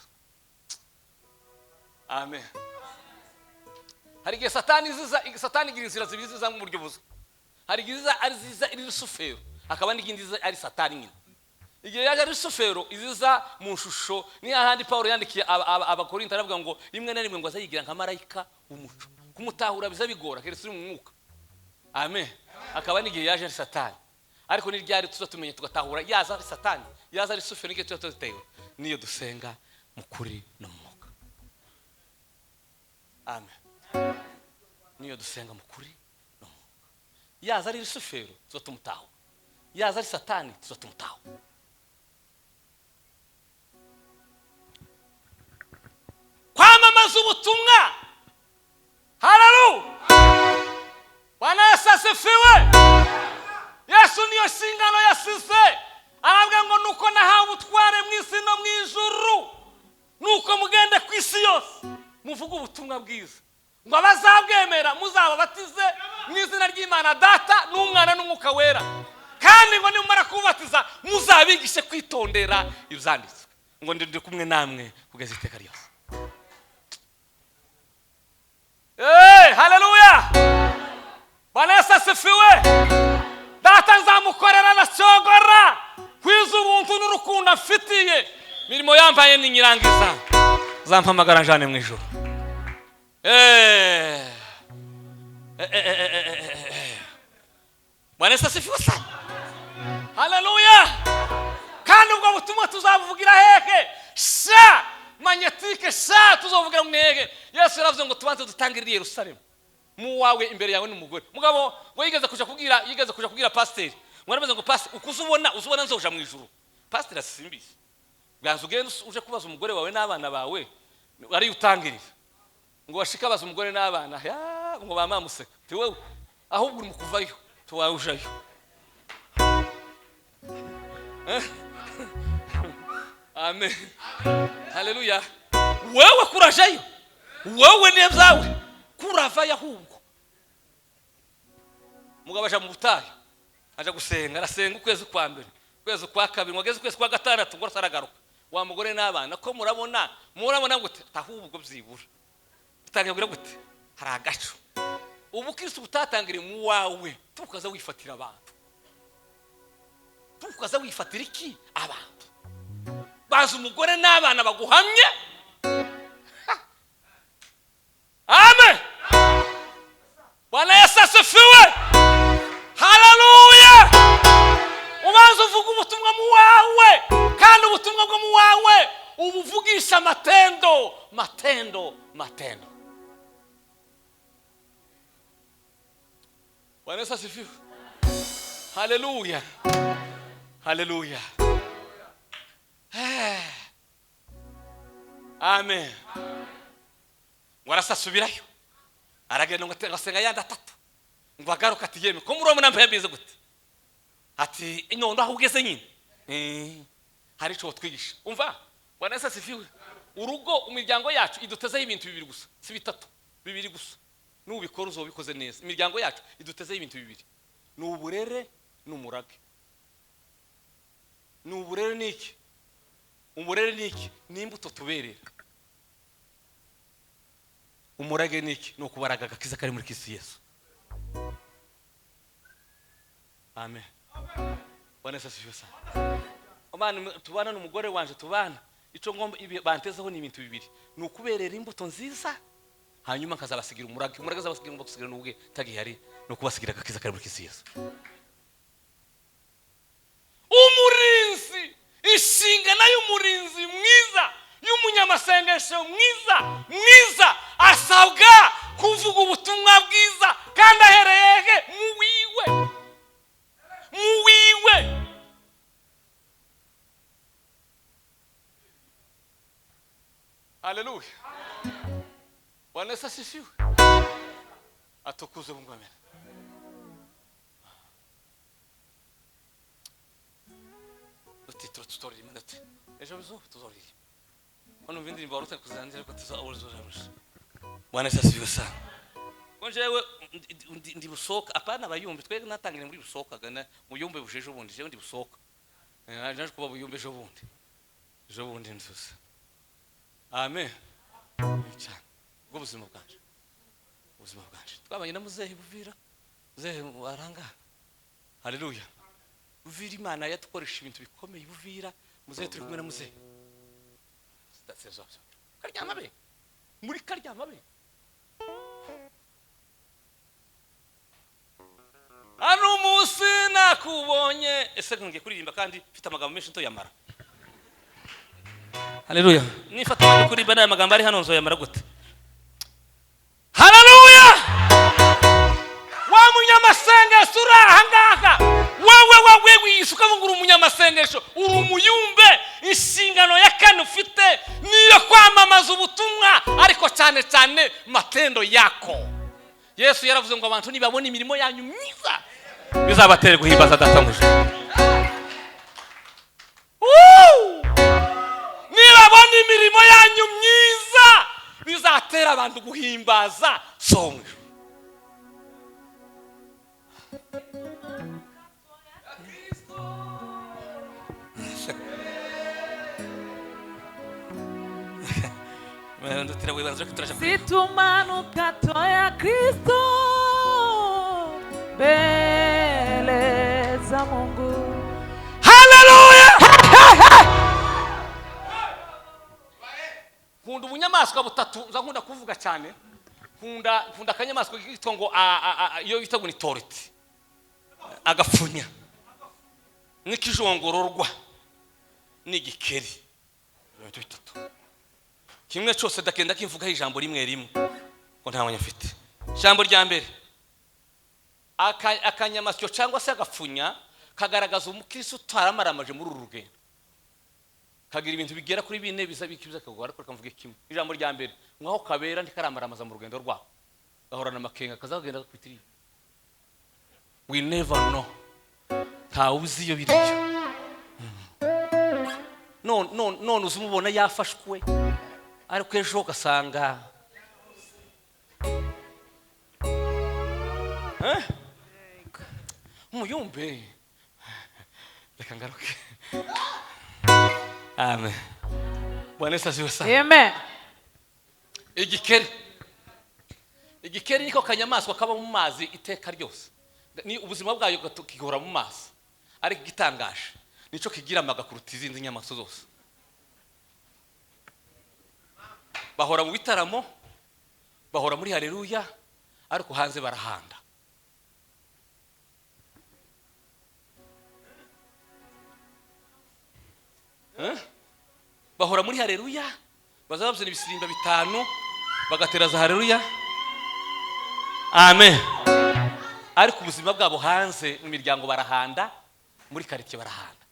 Amen. Hari igihe Satani iziza. Satani igira inzira zibiri ziza mu buryo buza. Hari igihe iziza ari ziza ari Rusufero, hakaba n'ikindi iziza ari Satani nyine. Igihe yaje ari Rusufero, iziza mu shusho ni hahandi Paulo yandikiye Abakorinto, aravuga ngo rimwe na rimwe ngo azayigira nka marayika w'umuco. Kumutahura biza bigora keretse uri mu mwuka. Amen. Akaba n'igihe yaje ari Satani, ariko ni ryari tuza tumenye tugatahura yaza ari Satani, yaza ari Lusiferi, n'igihe tuza tuzitewe niyo dusenga mu kuri no mu mwuka. Amen. Niyo dusenga mu kuri no mu mwuka, yaza ari Lusiferi tuza tumutahura, yaza ari Satani tuza tumutahura. Kwamamaza ubutumwa. Haleluya. Bwana Yesu asifiwe. Yesu niyo nshingano yasize, aravuga ngo nuko nahawe ubutware mu isi no mu ijuru, nuko mugende ku isi yose muvuge ubutumwa bwiza, ngo abazabwemera muzababatize mu izina ry'Imana Data n'Umwana n'Umwuka Wera, kandi ngo nimumara kubatiza muzabigishe kwitondera ibyanditswe, ngo ndi kumwe namwe kugeza iteka ryose. Haleluya. Bwana Yesu asifiwe. Data nzamukorera nacogora kwiza ubuntu n'urukundo afitiye, mirimo yambaye ni nyirangiza zampamagara njane mu ijuru. Bwana Yesu asifiwe sana. Haleluya. Kandi ubwo butumwa tuzabuvugira hehe? Sha magnétique sha tuzovugira mwege. Yesu yaravuze ngo tubanze dutangirire i Yerusalemu, mu wawe imbere yawe n'umugore. Mugabo ngo yigeze kuja kubwira pasiteri, ngo arabaza ngo pasiteri ukuzubona uzubona nzoja mu ijuru. Pasiteri asimbiye, bwanze ugende uje kubaza umugore wawe n'abana bawe ari utangirira. Ngo bashika baza umugore n'abana, ya ngo bamamuseka ti wewe ahubwo uri mu kuvayo tuwawujayo. Amen. Haleluya. Wewe kurajayo, wewe n'ibyawe kuravayo ahubwo. Mugabo aja mu butayu aja gusenga, arasenga ukwezi kwa mbere, ukwezi kwa kabiri, ngo ageze ukwezi kwa gatandatu ngo aragaruka. Wa mugore n'abana ko murabona, murabona gute? Ahubwo byibura utangira gute? Hari agacu. Ubukristo butatangiriye mu wawe, tukaza wifatira abantu, tukaza wifatira iki abantu, baza umugore n'abana baguhamye. Amen. Bwana Yesu asifiwe. Haleluya. Ubanza uvuga ubutumwa mu wawe, kandi ubutumwa bwo mu wawe ubuvugisha matendo, matendo, matendo. Bwana Yesu asifiwe. Haleluya. Haleluya. Amen. Ngo arasasubirayo, aragenda ngo asenga yandi atatu, ngo agaruka ati yemwe ko muri uwo mbize gute? Ati inondo aho ugeze nyine hari ico twigisha. Umva, Bwana Yesu asifiwe. Urugo, imiryango yacu idutezeho ibintu bibiri gusa, si bitatu, bibiri gusa. Nubikora uzobikoze neza. Imiryango yacu idutezeho ibintu bibiri, ni uburere n'umurage. Ni uburere n'iki? Umurere n'iki? Ni imbuto tuberera. Umurage n'iki? Ni ukubaraga agakiza kari muri Kristo Yesu. Amen. Bwana Yesu asifiwe sana. Abana tubana n'umugore wanje tubana, ico ngomba bantezeho ni ibintu bibiri, ni ukuberera imbuto nziza, hanyuma nkazabasigira umurage. Umurage azabasigira ngo gusigira n'ubwe tagihari, no kubasigira agakiza kari muri Kristo Yesu. Umurinzi, inshingano y'umurinzi mwiza, y'umunyamasengesho mwiza, mwiza asabwa kuvuga ubutumwa bwiza, kandi ahereye mu wiwe, mu wiwe. Haleluya. Bwana Yesu asifiwe. Atukuzwe Mungu. Amen. Tutoririmba ndetse ejo bizo tuzoririmba. Hano numva indirimbo warutse kuzanzira ariko tuzaoririmba. Bwana Yesu asifiwe sana. Ko jewe ndi busoka, apana abayumbi twege natangire muri busoka gana muyumbe bujeje ubundi, jewe ndi busoka. Naje kuba buyumbe ejo bundi. Ejo bundi nzusa. Amen. Cyane. Ubwo buzima bwanje. Ubuzima bwanje. Twabanye na muzehe Buvira. Muzehe aranga. Haleluya. Buvira Imana yatukoresha ibintu bikomeye. Buvira muzehe turi kumwe na muzehe. Karyama be. Muri karyama be. Hano umunsi nakubonye. Ese ngiye kuririmba kandi mfite amagambo menshi ntoyamara? Haleluya! Nifata umwanya kuririmba n'aya magambo ari hano, nzoyamara gute? Haleluya! Wa munyamasengesho uri aha ngaha, wowe wowe wiyise ukavuga uri umunyamasengesho, uri umuyumbe, inshingano ya kane ufite niyo kwamamaza ubutumwa, ariko cyane cyane matendo yako. Yesu yaravuze ngo abantu nibabona imirimo yanyu myiza, bizabatera guhimbaza Data mu ijuru. Woo! Nibabona imirimo yanyu myiza, bizatera abantu guhimbaza So mu ijuru. Ndutira wibanza ko turaja. Situmanuka toya Kristo mbele za Mungu. Haleluya! Nkunda ubunyamaswa butatu nza nkunda kuvuga cyane. Nkunda akanyamaswa kitwa ngo iyo bita ngo ni torti, agapfunya, n'ikijongororwa, n'igikeri. Ibintu bitatu, kimwe cyose ndagenda kivugaho ijambo rimwe rimwe ngo nta mwanya mfite. Ijambo rya mbere, akanyamasyo cyangwa se agapfunya kagaragaza umukristo utaramaramaje muri uru rugendo. Kagira ibintu bigera kuri bine biza bikiza kagora, ariko reka mvuge kimwe. Ijambo rya mbere, nkaho kabera ntikarambaramaza mu rugendo rwako, gahorana amakenga, kazagenda gakwitiriye. We never know, ntawe uzi iyo biriyo. None uzi umubona yafashwe, ariko ejo ugasanga. Eh? Umuyumbe, reka ngaruke. Amen. Bwana Yesu asifiwe sana. Amen. Igikeri, igikeri niko kanyamaswa kaba mu mazi iteka ryose, ni ubuzima bwayo gihora mu mazi. Ariko igitangaje, nico kigira amaga kuruta izindi nyamaswa zose. Bahora mu bitaramo, bahora muri haleluya, ariko hanze barahanda. Eh? Bahora muri haleluya, baza babyina ibisirimba bitanu, bagatera za haleluya, amen, ariko ubuzima bwabo hanze mu miryango barahanda, muri karitsiye barahanda.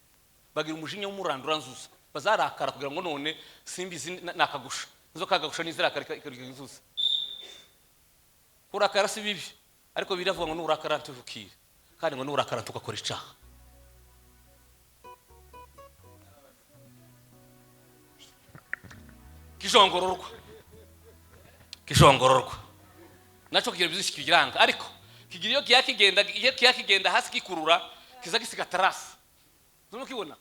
Bagira umujinya w'umuranduranzuzi, bazarakara kugira ngo none simbizi nakagusha inzoka, kagusha n'izirakara ikarya inzuzi. Kurakara si bibi, ariko biravuga ngo nurakara ntuvukire, kandi ngo nurakara tugakora icaha. Kijongororwa, kijongororwa nacyo kigira byinshi kigiranga, ariko kigira iyo kiya kigenda, iyo kiya kigenda hasi kikurura, kiza gisiga tarasi. Urimo kibona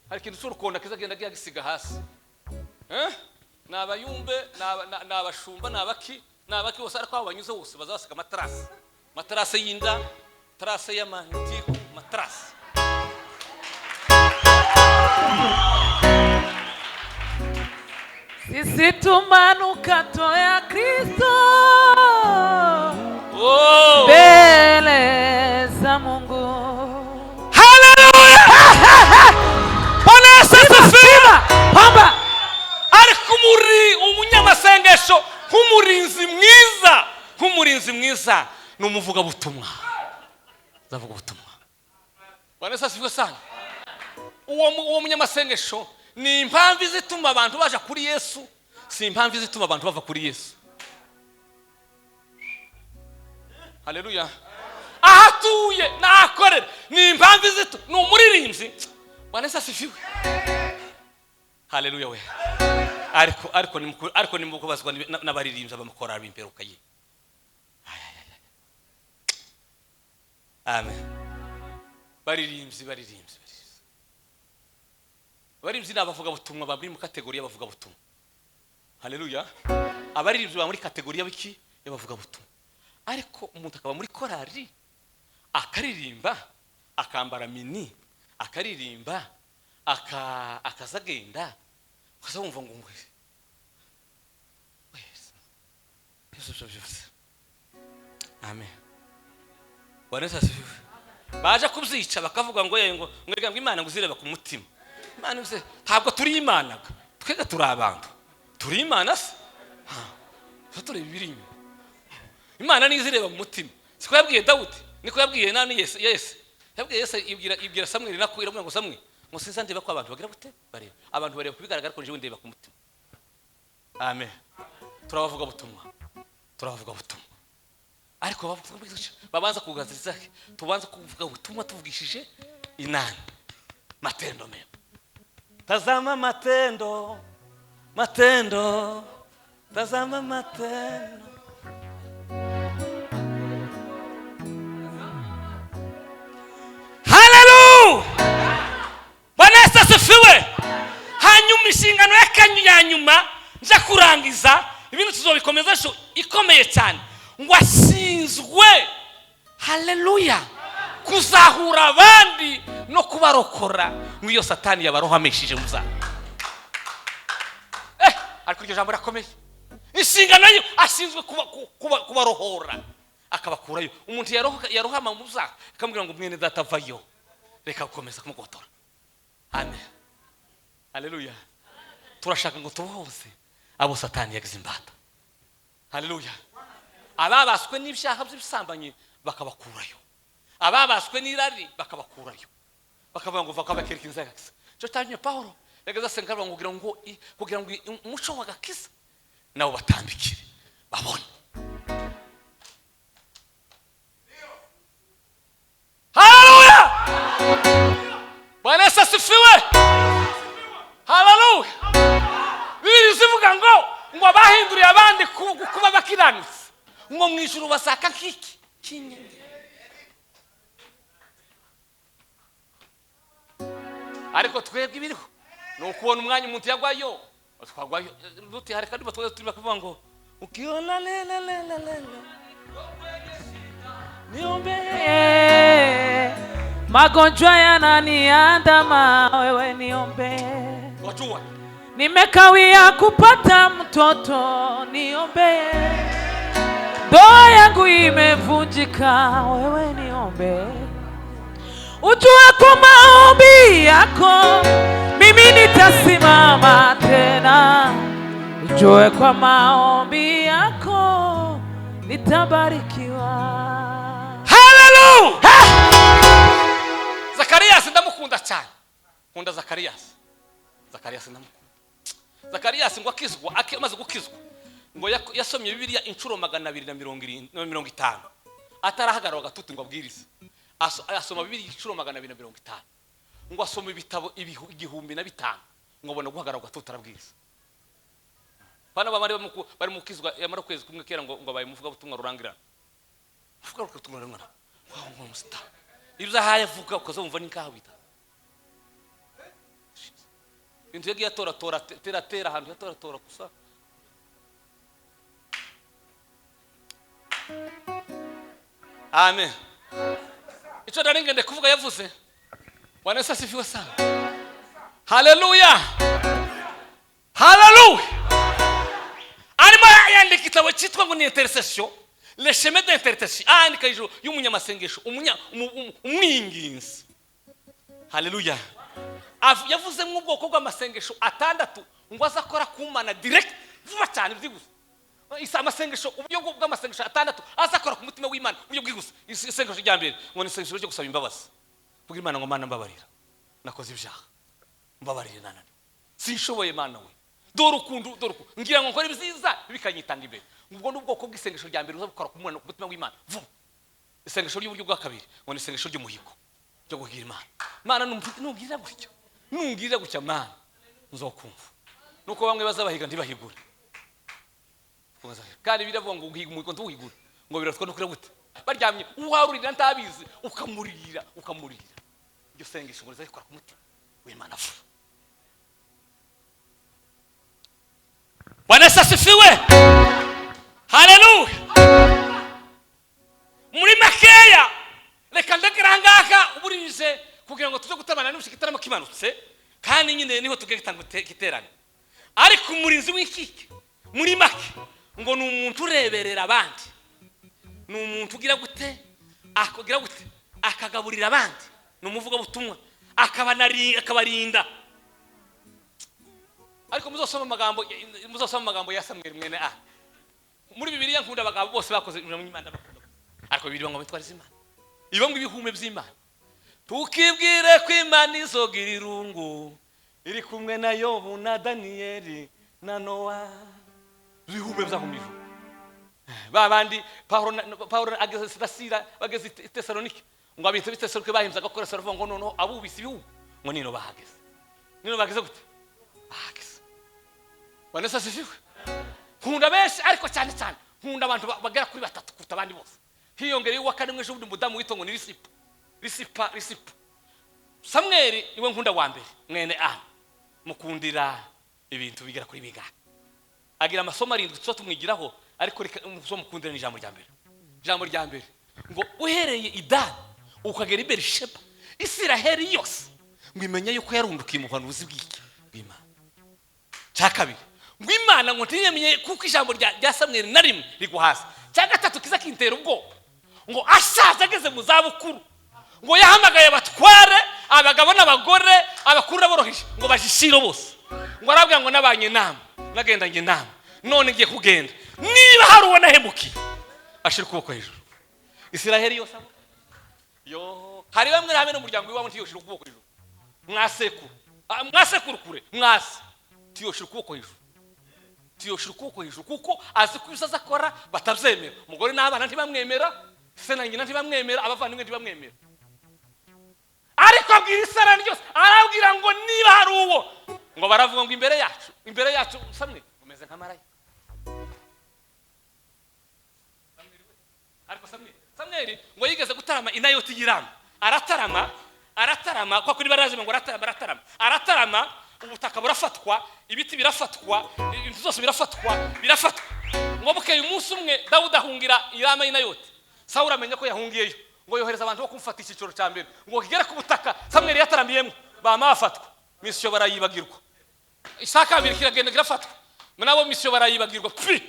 hari ikintu cy'urukonda kiza genda gisiga hasi. Eh, ni abayumbe, ni abashumba, ni abaki bose, ariko aho banyuze hose bazasiga amatarasi, amatarasi y'inda, tarase y'amatiku, matarasi. Sisi tumanuka toya Kristo Oh! mbele za Mungu. Haleluya! Bwana Yesu asifiwe! Pamba. Ariko umuri umunyamasengesho, nk'umurinzi mwiza, nk'umurinzi mwiza ni umuvugabutumwa, azavuga ubutumwa. Bwana Yesu asifiwe sana. Uwo munyamasengesho ni impamvu izituma abantu baja kuri Yesu, si impamvu izituma abantu bava kuri Yesu. Haleluya! Aho atuye n'ahakorera ni impamvu izituma, ni umuririmbyi. Bwana Yesu asifiwe. Haleluya we! Ariko nimukubazwa n'abaririmbyi b'amakorali b'imperuka ye. Ay, ay, ay, ay. Amen. Baririmbyi, baririmbyi, baririmbyi, abaririmbyi ni abavugabutumwa, bari mu kategori y'abavugabutumwa. Haleluya! Abaririmbyi baba muri kategori y'abiki? Y'abavugabutumwa. Ariko umuntu akaba muri korali, akaririmba, akambara mini, akaririmba, akazagenda, ukaza wumva ngo ngwe wese byose byose byose. Amen. Bwana Yesu asifiwe. Baje kubyica bakavuga ngo ye, ngo ngo Imana ngo uzireba ku mutima. Imana uze, ntabwo turi Imana, twega turi abantu. Turi Imana se? Ha, tureba ibiri inyuma. Imana niyo izireba mu mutima. Siko yabwiye Dawudi, niko yabwiye nani, Yese. Yese yabwiye Yese, ibwira Samweli, nako iramubwira ngo: "Samweli, ngo sinza ndeba ko abantu bagira gute, bareba abantu bareba kubigaragara, ko njyewe ndeba ku mutima." Amen. Turabavuga butumwa, turabavuga butumwa, ariko bavuga babanza kugaziza, tubanza kuvuga ubutumwa tuvugishije inani, matendo mema. Tazama matendo, matendo, tazama matendo. Haleluya! Bwana Yesu asifiwe. Hanyuma inshingano y'akanyu ya nyuma, nja kurangiza, ibintu tuzobikomeza sho, ikomeye cyane, ngo ashinzwe, haleluya, kuzahura abandi no kubarokora ngo iyo Satani yabarohamishije mu. Ariko iryo jambo rirakomeye. Inshingano ye, ashinzwe kubarohora akabakurayo. Umuntu yarohama mu byaha, akamubwira ngo: "Mwene data, vayo, reka gukomeza kumugotora." Amen, haleluya. Turashaka ngo tubohoze abo Satani yagize imbata. Haleluya. Ababaswe n'ibyaha by'ibisambanyi bakabakurayo, ababaswe n'irari bakabakurayo, bakavuga ngo bakabakereka inzira y'agakiza. Cyo cyanye Pawulo yageze asenga aravuga ngo kugira ngo umuco w'agakiza nabo batambikire babone. Haleluya! Bwana Yesu asifiwe. Haleluya! Bibiliya zivuga ngo abahinduriye abandi kuba bakiranutse, ngo mu ijuru basaka nk'iki cy'inyenyeri. Ariko twebwe ibiriho ni ukubona umwanya umuntu yagwayo, twagwayo duti hari kandi batwaye, turimo kuvuga ngo ukiona lela lela lela niombe. Magonjwa yananiandama, wewe niombe. Wajua. Nimekawia kupata mtoto, niombe. Ndoa yangu imevunjika, wewe niombe. Ujue kwa maombi yako mimi nitasimama tena. Ujue kwa maombi yako nitabarikiwa. Haleluya! Zakariyasi ndamukunda cyane, nkunda Zakariyasi. Zakariyasi ndamukunda. Zakariyasi ngo akizwa, amaze gukizwa, ngo yasomye Bibiliya inshuro 250 atarahagarara agatuti ngo abwirize. Asoma Bibiliya inshuro 250, ngo asoma ibitabo 1005, ngo abona guhagarara agatuti arabwiriza. Bana bamari bari mu kizwa, yamara ukwezi kumwe kera, ngo abaye umuvugabutumwa rurangirana, uvuga ubutumwa rurangirana. Wow, ngo umustar, ibyo ahaye avuga ukazumva ni nkaho bita ibintu yagiye atoratora, tera tera ahantu yatoratora gusa. Amen. Icyo nari ngende kuvuga yavuze. Bwana Yesu asifiwe sana. Haleluya, haleluya. Arimo yandika igitabo cyitwa ngo ni Intercession, le chemin d'intercession. Andika ijoro y'umunyamasengesho, umwinginzi. Haleluya. Yavuze nk'ubwoko bw'amasengesho atandatu ngo aza akora ku Mana direct, vuba cyane, byihuse. Isa amasengesho, uburyo bw'amasengesho atandatu aza akora ku mutima w'Imana uburyo bwihuse. Isengesho rya mbere ngo ni isengesho ryo gusaba imbabazi, kugira Imana ngo: "Mana, mbabarira, nakoze ibyaha, mbabarire, nananiwe, sinshoboye. Mana we, dore ukuntu, dore ukuntu ngira ngo nkore ibyiza bikanyitanga imbere." Ubwo ni ubwoko bw'isengesho rya mbere uza gukora ku mwana, ku mutima w'Imana vuba. Isengesho ry'uburyo bwa kabiri ngo ni isengesho ry'umuhigo, ryo kubwira Imana: "Mana, nungirira gutya, nungirira gutya, Mana, nzokumva." Nuko bamwe bazabahiga ntibahigure, kandi biravuga ngo uhiga umuhigo ntuwuhigure, ngo biratwa no kuri gute baryamye, uwarurira ntabizi, ukamurira, ukamurira. Iryo sengesho ngo rizakora ku mutima w'Imana vuba. Bwana Yesu asifiwe. Haleluya. Muri makeya, reka ndagera ngaha uburije kugira ngo tuze gutabana n'ubushika igitaramo kimanutse, kandi nyine niho tugiye gutanga igiterane. Ariko umurinzi w'inkike muri make ngo ni umuntu ureberera abandi, ni umuntu ugira gute, akugira gute. Akagaburira abandi, ni umuvugabutumwa, akabarinda. Ariko muzosoma amagambo ya Samweli mwene a muri Bibiliya. Nkunda abagabo bose bakoze ijambo ry'Imana, bakunda, ariko Bibiliya ngo bitwarize Imana ibamo ibihume by'Imana. Tukibwire ko Imana izogira irungu iri kumwe na Yobu na Daniyeli na Nowa, ibihume byaho mu ijuru. Ba bandi Pawulo ageze na Sila bageze i Tesalonike, ngo abintu b'i Tesalonike bahimbye agakoresho, baravuga ngo noneho abubise ibihugu ngo nino bahageze, nino bageze gute? Bahageze. Bwana Yesu asifiwe. Nkunda benshi, ariko cyane cyane nkunda abantu bagera kuri batatu kuruta abandi bose, hiyongereye uwa kane mw'ejo bundi, umudamu witwa ngo ni Risipa, Risipa, Risipa. Samweli niwe nkunda wa mbere, mwene a mukundira ibintu bigera kuri bingana. Agira amasomo arindwi tuba tumwigiraho, ariko reka umusomo mukundira ni ijambo rya mbere. Ijambo rya mbere ngo uhereye i Dani ukagera i Berisheba, Isiraheli yose ngo imenye yuko yarundukiye mu buhanuzi bw'iki? Bw'Imana. Cya kabiri ngo Imana ngo ntiyamenye kuko ijambo rya Samweli na rimwe rigwa hasi. Cya gatatu kiza kintera ubwoba, ngo ashaje ageze mu zabukuru, ngo yahamagaye abatware, abagabo n'abagore, abakuru n'aboroheje, ngo bajishire bose, ngo arabwira ngo nabanye inama, nagendanye inama, none ngiye kugenda, niba hari uwo nahemukiye ashira ukuboko hejuru. Isiraheli yose abo yo hari bamwe hamwe n'umuryango iwabo ntiyoshira ukuboko hejuru. Mwasekuru, mwasekuru kure mwase tiyoshira ukuboko hejuru, tiyoshira ukuboko hejuru, kuko azi ko ibyo akora batabyemera. Umugore n'abana ntibamwemera, se na nyina ntibamwemera, abavandimwe ntibamwemera, ariko abwira isarani ryose, arabwira ngo niba hari uwo, ngo baravuga ngo imbere yacu, imbere yacu, Samwe umeze nka marayika. Ariko Samweli ngo yigeze gutarama inayoti y'Irama, aratarama, aratarama kwa kuri barazima, ngo aratarama, aratarama, aratarama, ubutaka burafatwa, ibiti birafatwa, ibintu byose birafatwa, birafatwa. Ngo bukeye umunsi umwe Dawudi ahungira Irama y'Inayoti. Sawuli amenya ko yahungiyeyo, ngo yohereza abantu bo kumufata. Icyiciro cya mbere ngo kigere ku butaka Samweli yataramiyemo, bama bafatwa, misiyo barayibagirwa. Icya kabiri kiragenda kirafatwa, nabo misiyo barayibagirwa pi.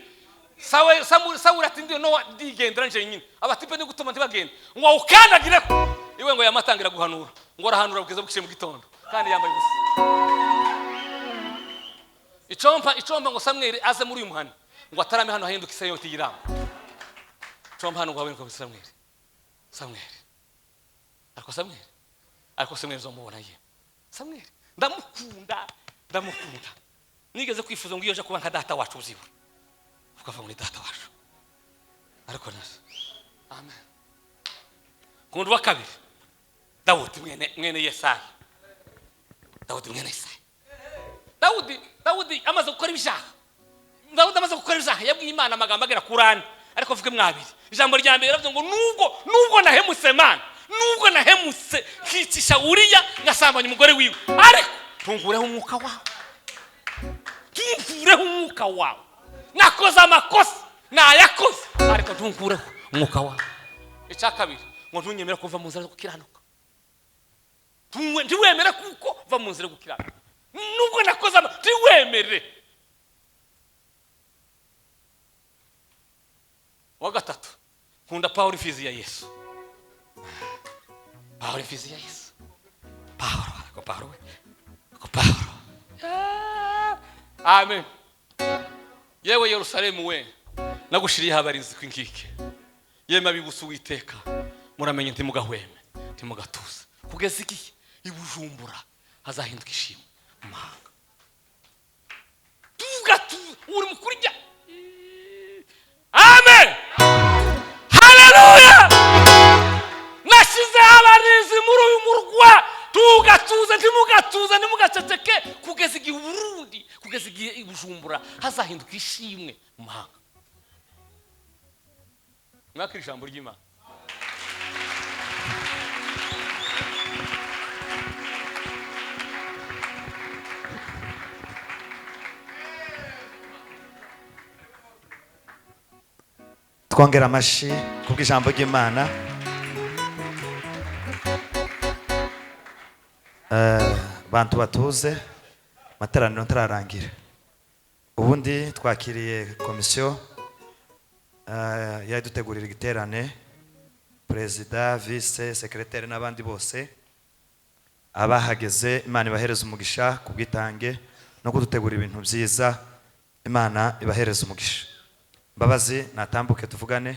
Sawuli ati ndi no ndigendera nje nyine, abatipe ni gutuma ntibagende, ngo awukandagireko iwe. Ngo yamatangira guhanura, ngo arahanura kugeza bukeye mu gitondo, kandi yambaye ubusa. Icompa ngo Samweli aze muri uyu muhana, ngo atarame hano hahinduka isayoti y'Irama. Icompa hano ngo haboneke Samweli, Samweli. Ariko Samweli, ariko Samweli uzamubona ye. Samweli ndamukunda, ndamukunda. Nigeze kwifuza ngo iyo aje kuba nka data wacu uzibura, ukava muri data wacu, ariko nasa. Amen. Nkunda uwa kabiri, Dawudi mwene Yesayi, Dawudi mwene Yesayi. Dawudi amaze gukora ibyaha, Dawudi amaze gukora ibyaha, yabwiye Imana amagambo agera kuri ane, ariko mvuge mwabiri. Ijambo rya mbere yaravuze ngo nubwo nahemutse Mana, nubwo nahemutse nkicisha Uriya, ngasambanya umugore wiwe, ariko tungureho umwuka wawe, tunkureho umwuka wawe. Nakoze amakosa, nayakoze, ariko ntunkureho umwuka wawe. Icya kabiri ngo ntunyemere kuva mu nzira zo gukiranuka. Ntiwemere kuko va mu nzira yo gukiranuka, nubwo nakoze ntiwemere. Wa gatatu nkunda Pawulo imfizi ya Yesu, Pawulo imfizi ya Yesu. Pawulo, ariko Pawulo we, ariko Pawulo. Ah, amen. Yewe Yerusalemu we, nagushiriyeho abarinzi kw'inkike, yemwe abibutsa Uwiteka, muramenye ntimugahweme, ntimugatuze, kugeza igihe i Bujumbura hazahinduka ishimwe mu mahanga. Tugatuza uri mu kurya. Amen, haleluya. Nashyizeho abarinzi muri uyu murwa, tugatuze, ntimugatuze, ntimugaceceke, kugeza igihe Uburundi, kugeza igihe i Bujumbura hazahinduka ishimwe mu mahanga. Mwakira ijambo ry'Imana. Twongera amashyi kubw'ijambo ry'Imana. Bantu batuze, amateraniro ntararangira. Ubundi twakiriye komisiyo yadutegurira igiterane. Perezida, vice, secrétaire n'abandi bose abahageze, Imana ibahereza umugisha ku bwitange no kudutegura ibintu byiza. Imana ibahereza umugisha. Mbabazi natambuke tuvugane.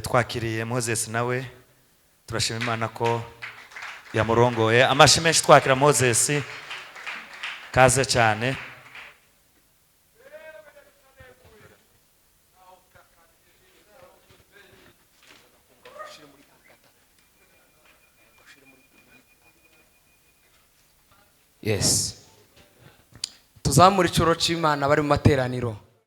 Twakiriye Moses, nawe turashima Imana ko yamurongoye. Amashi menshi twakira Moses, kaze cyane. Yes, tuzamure icuro cy'Imana bari mu materaniro.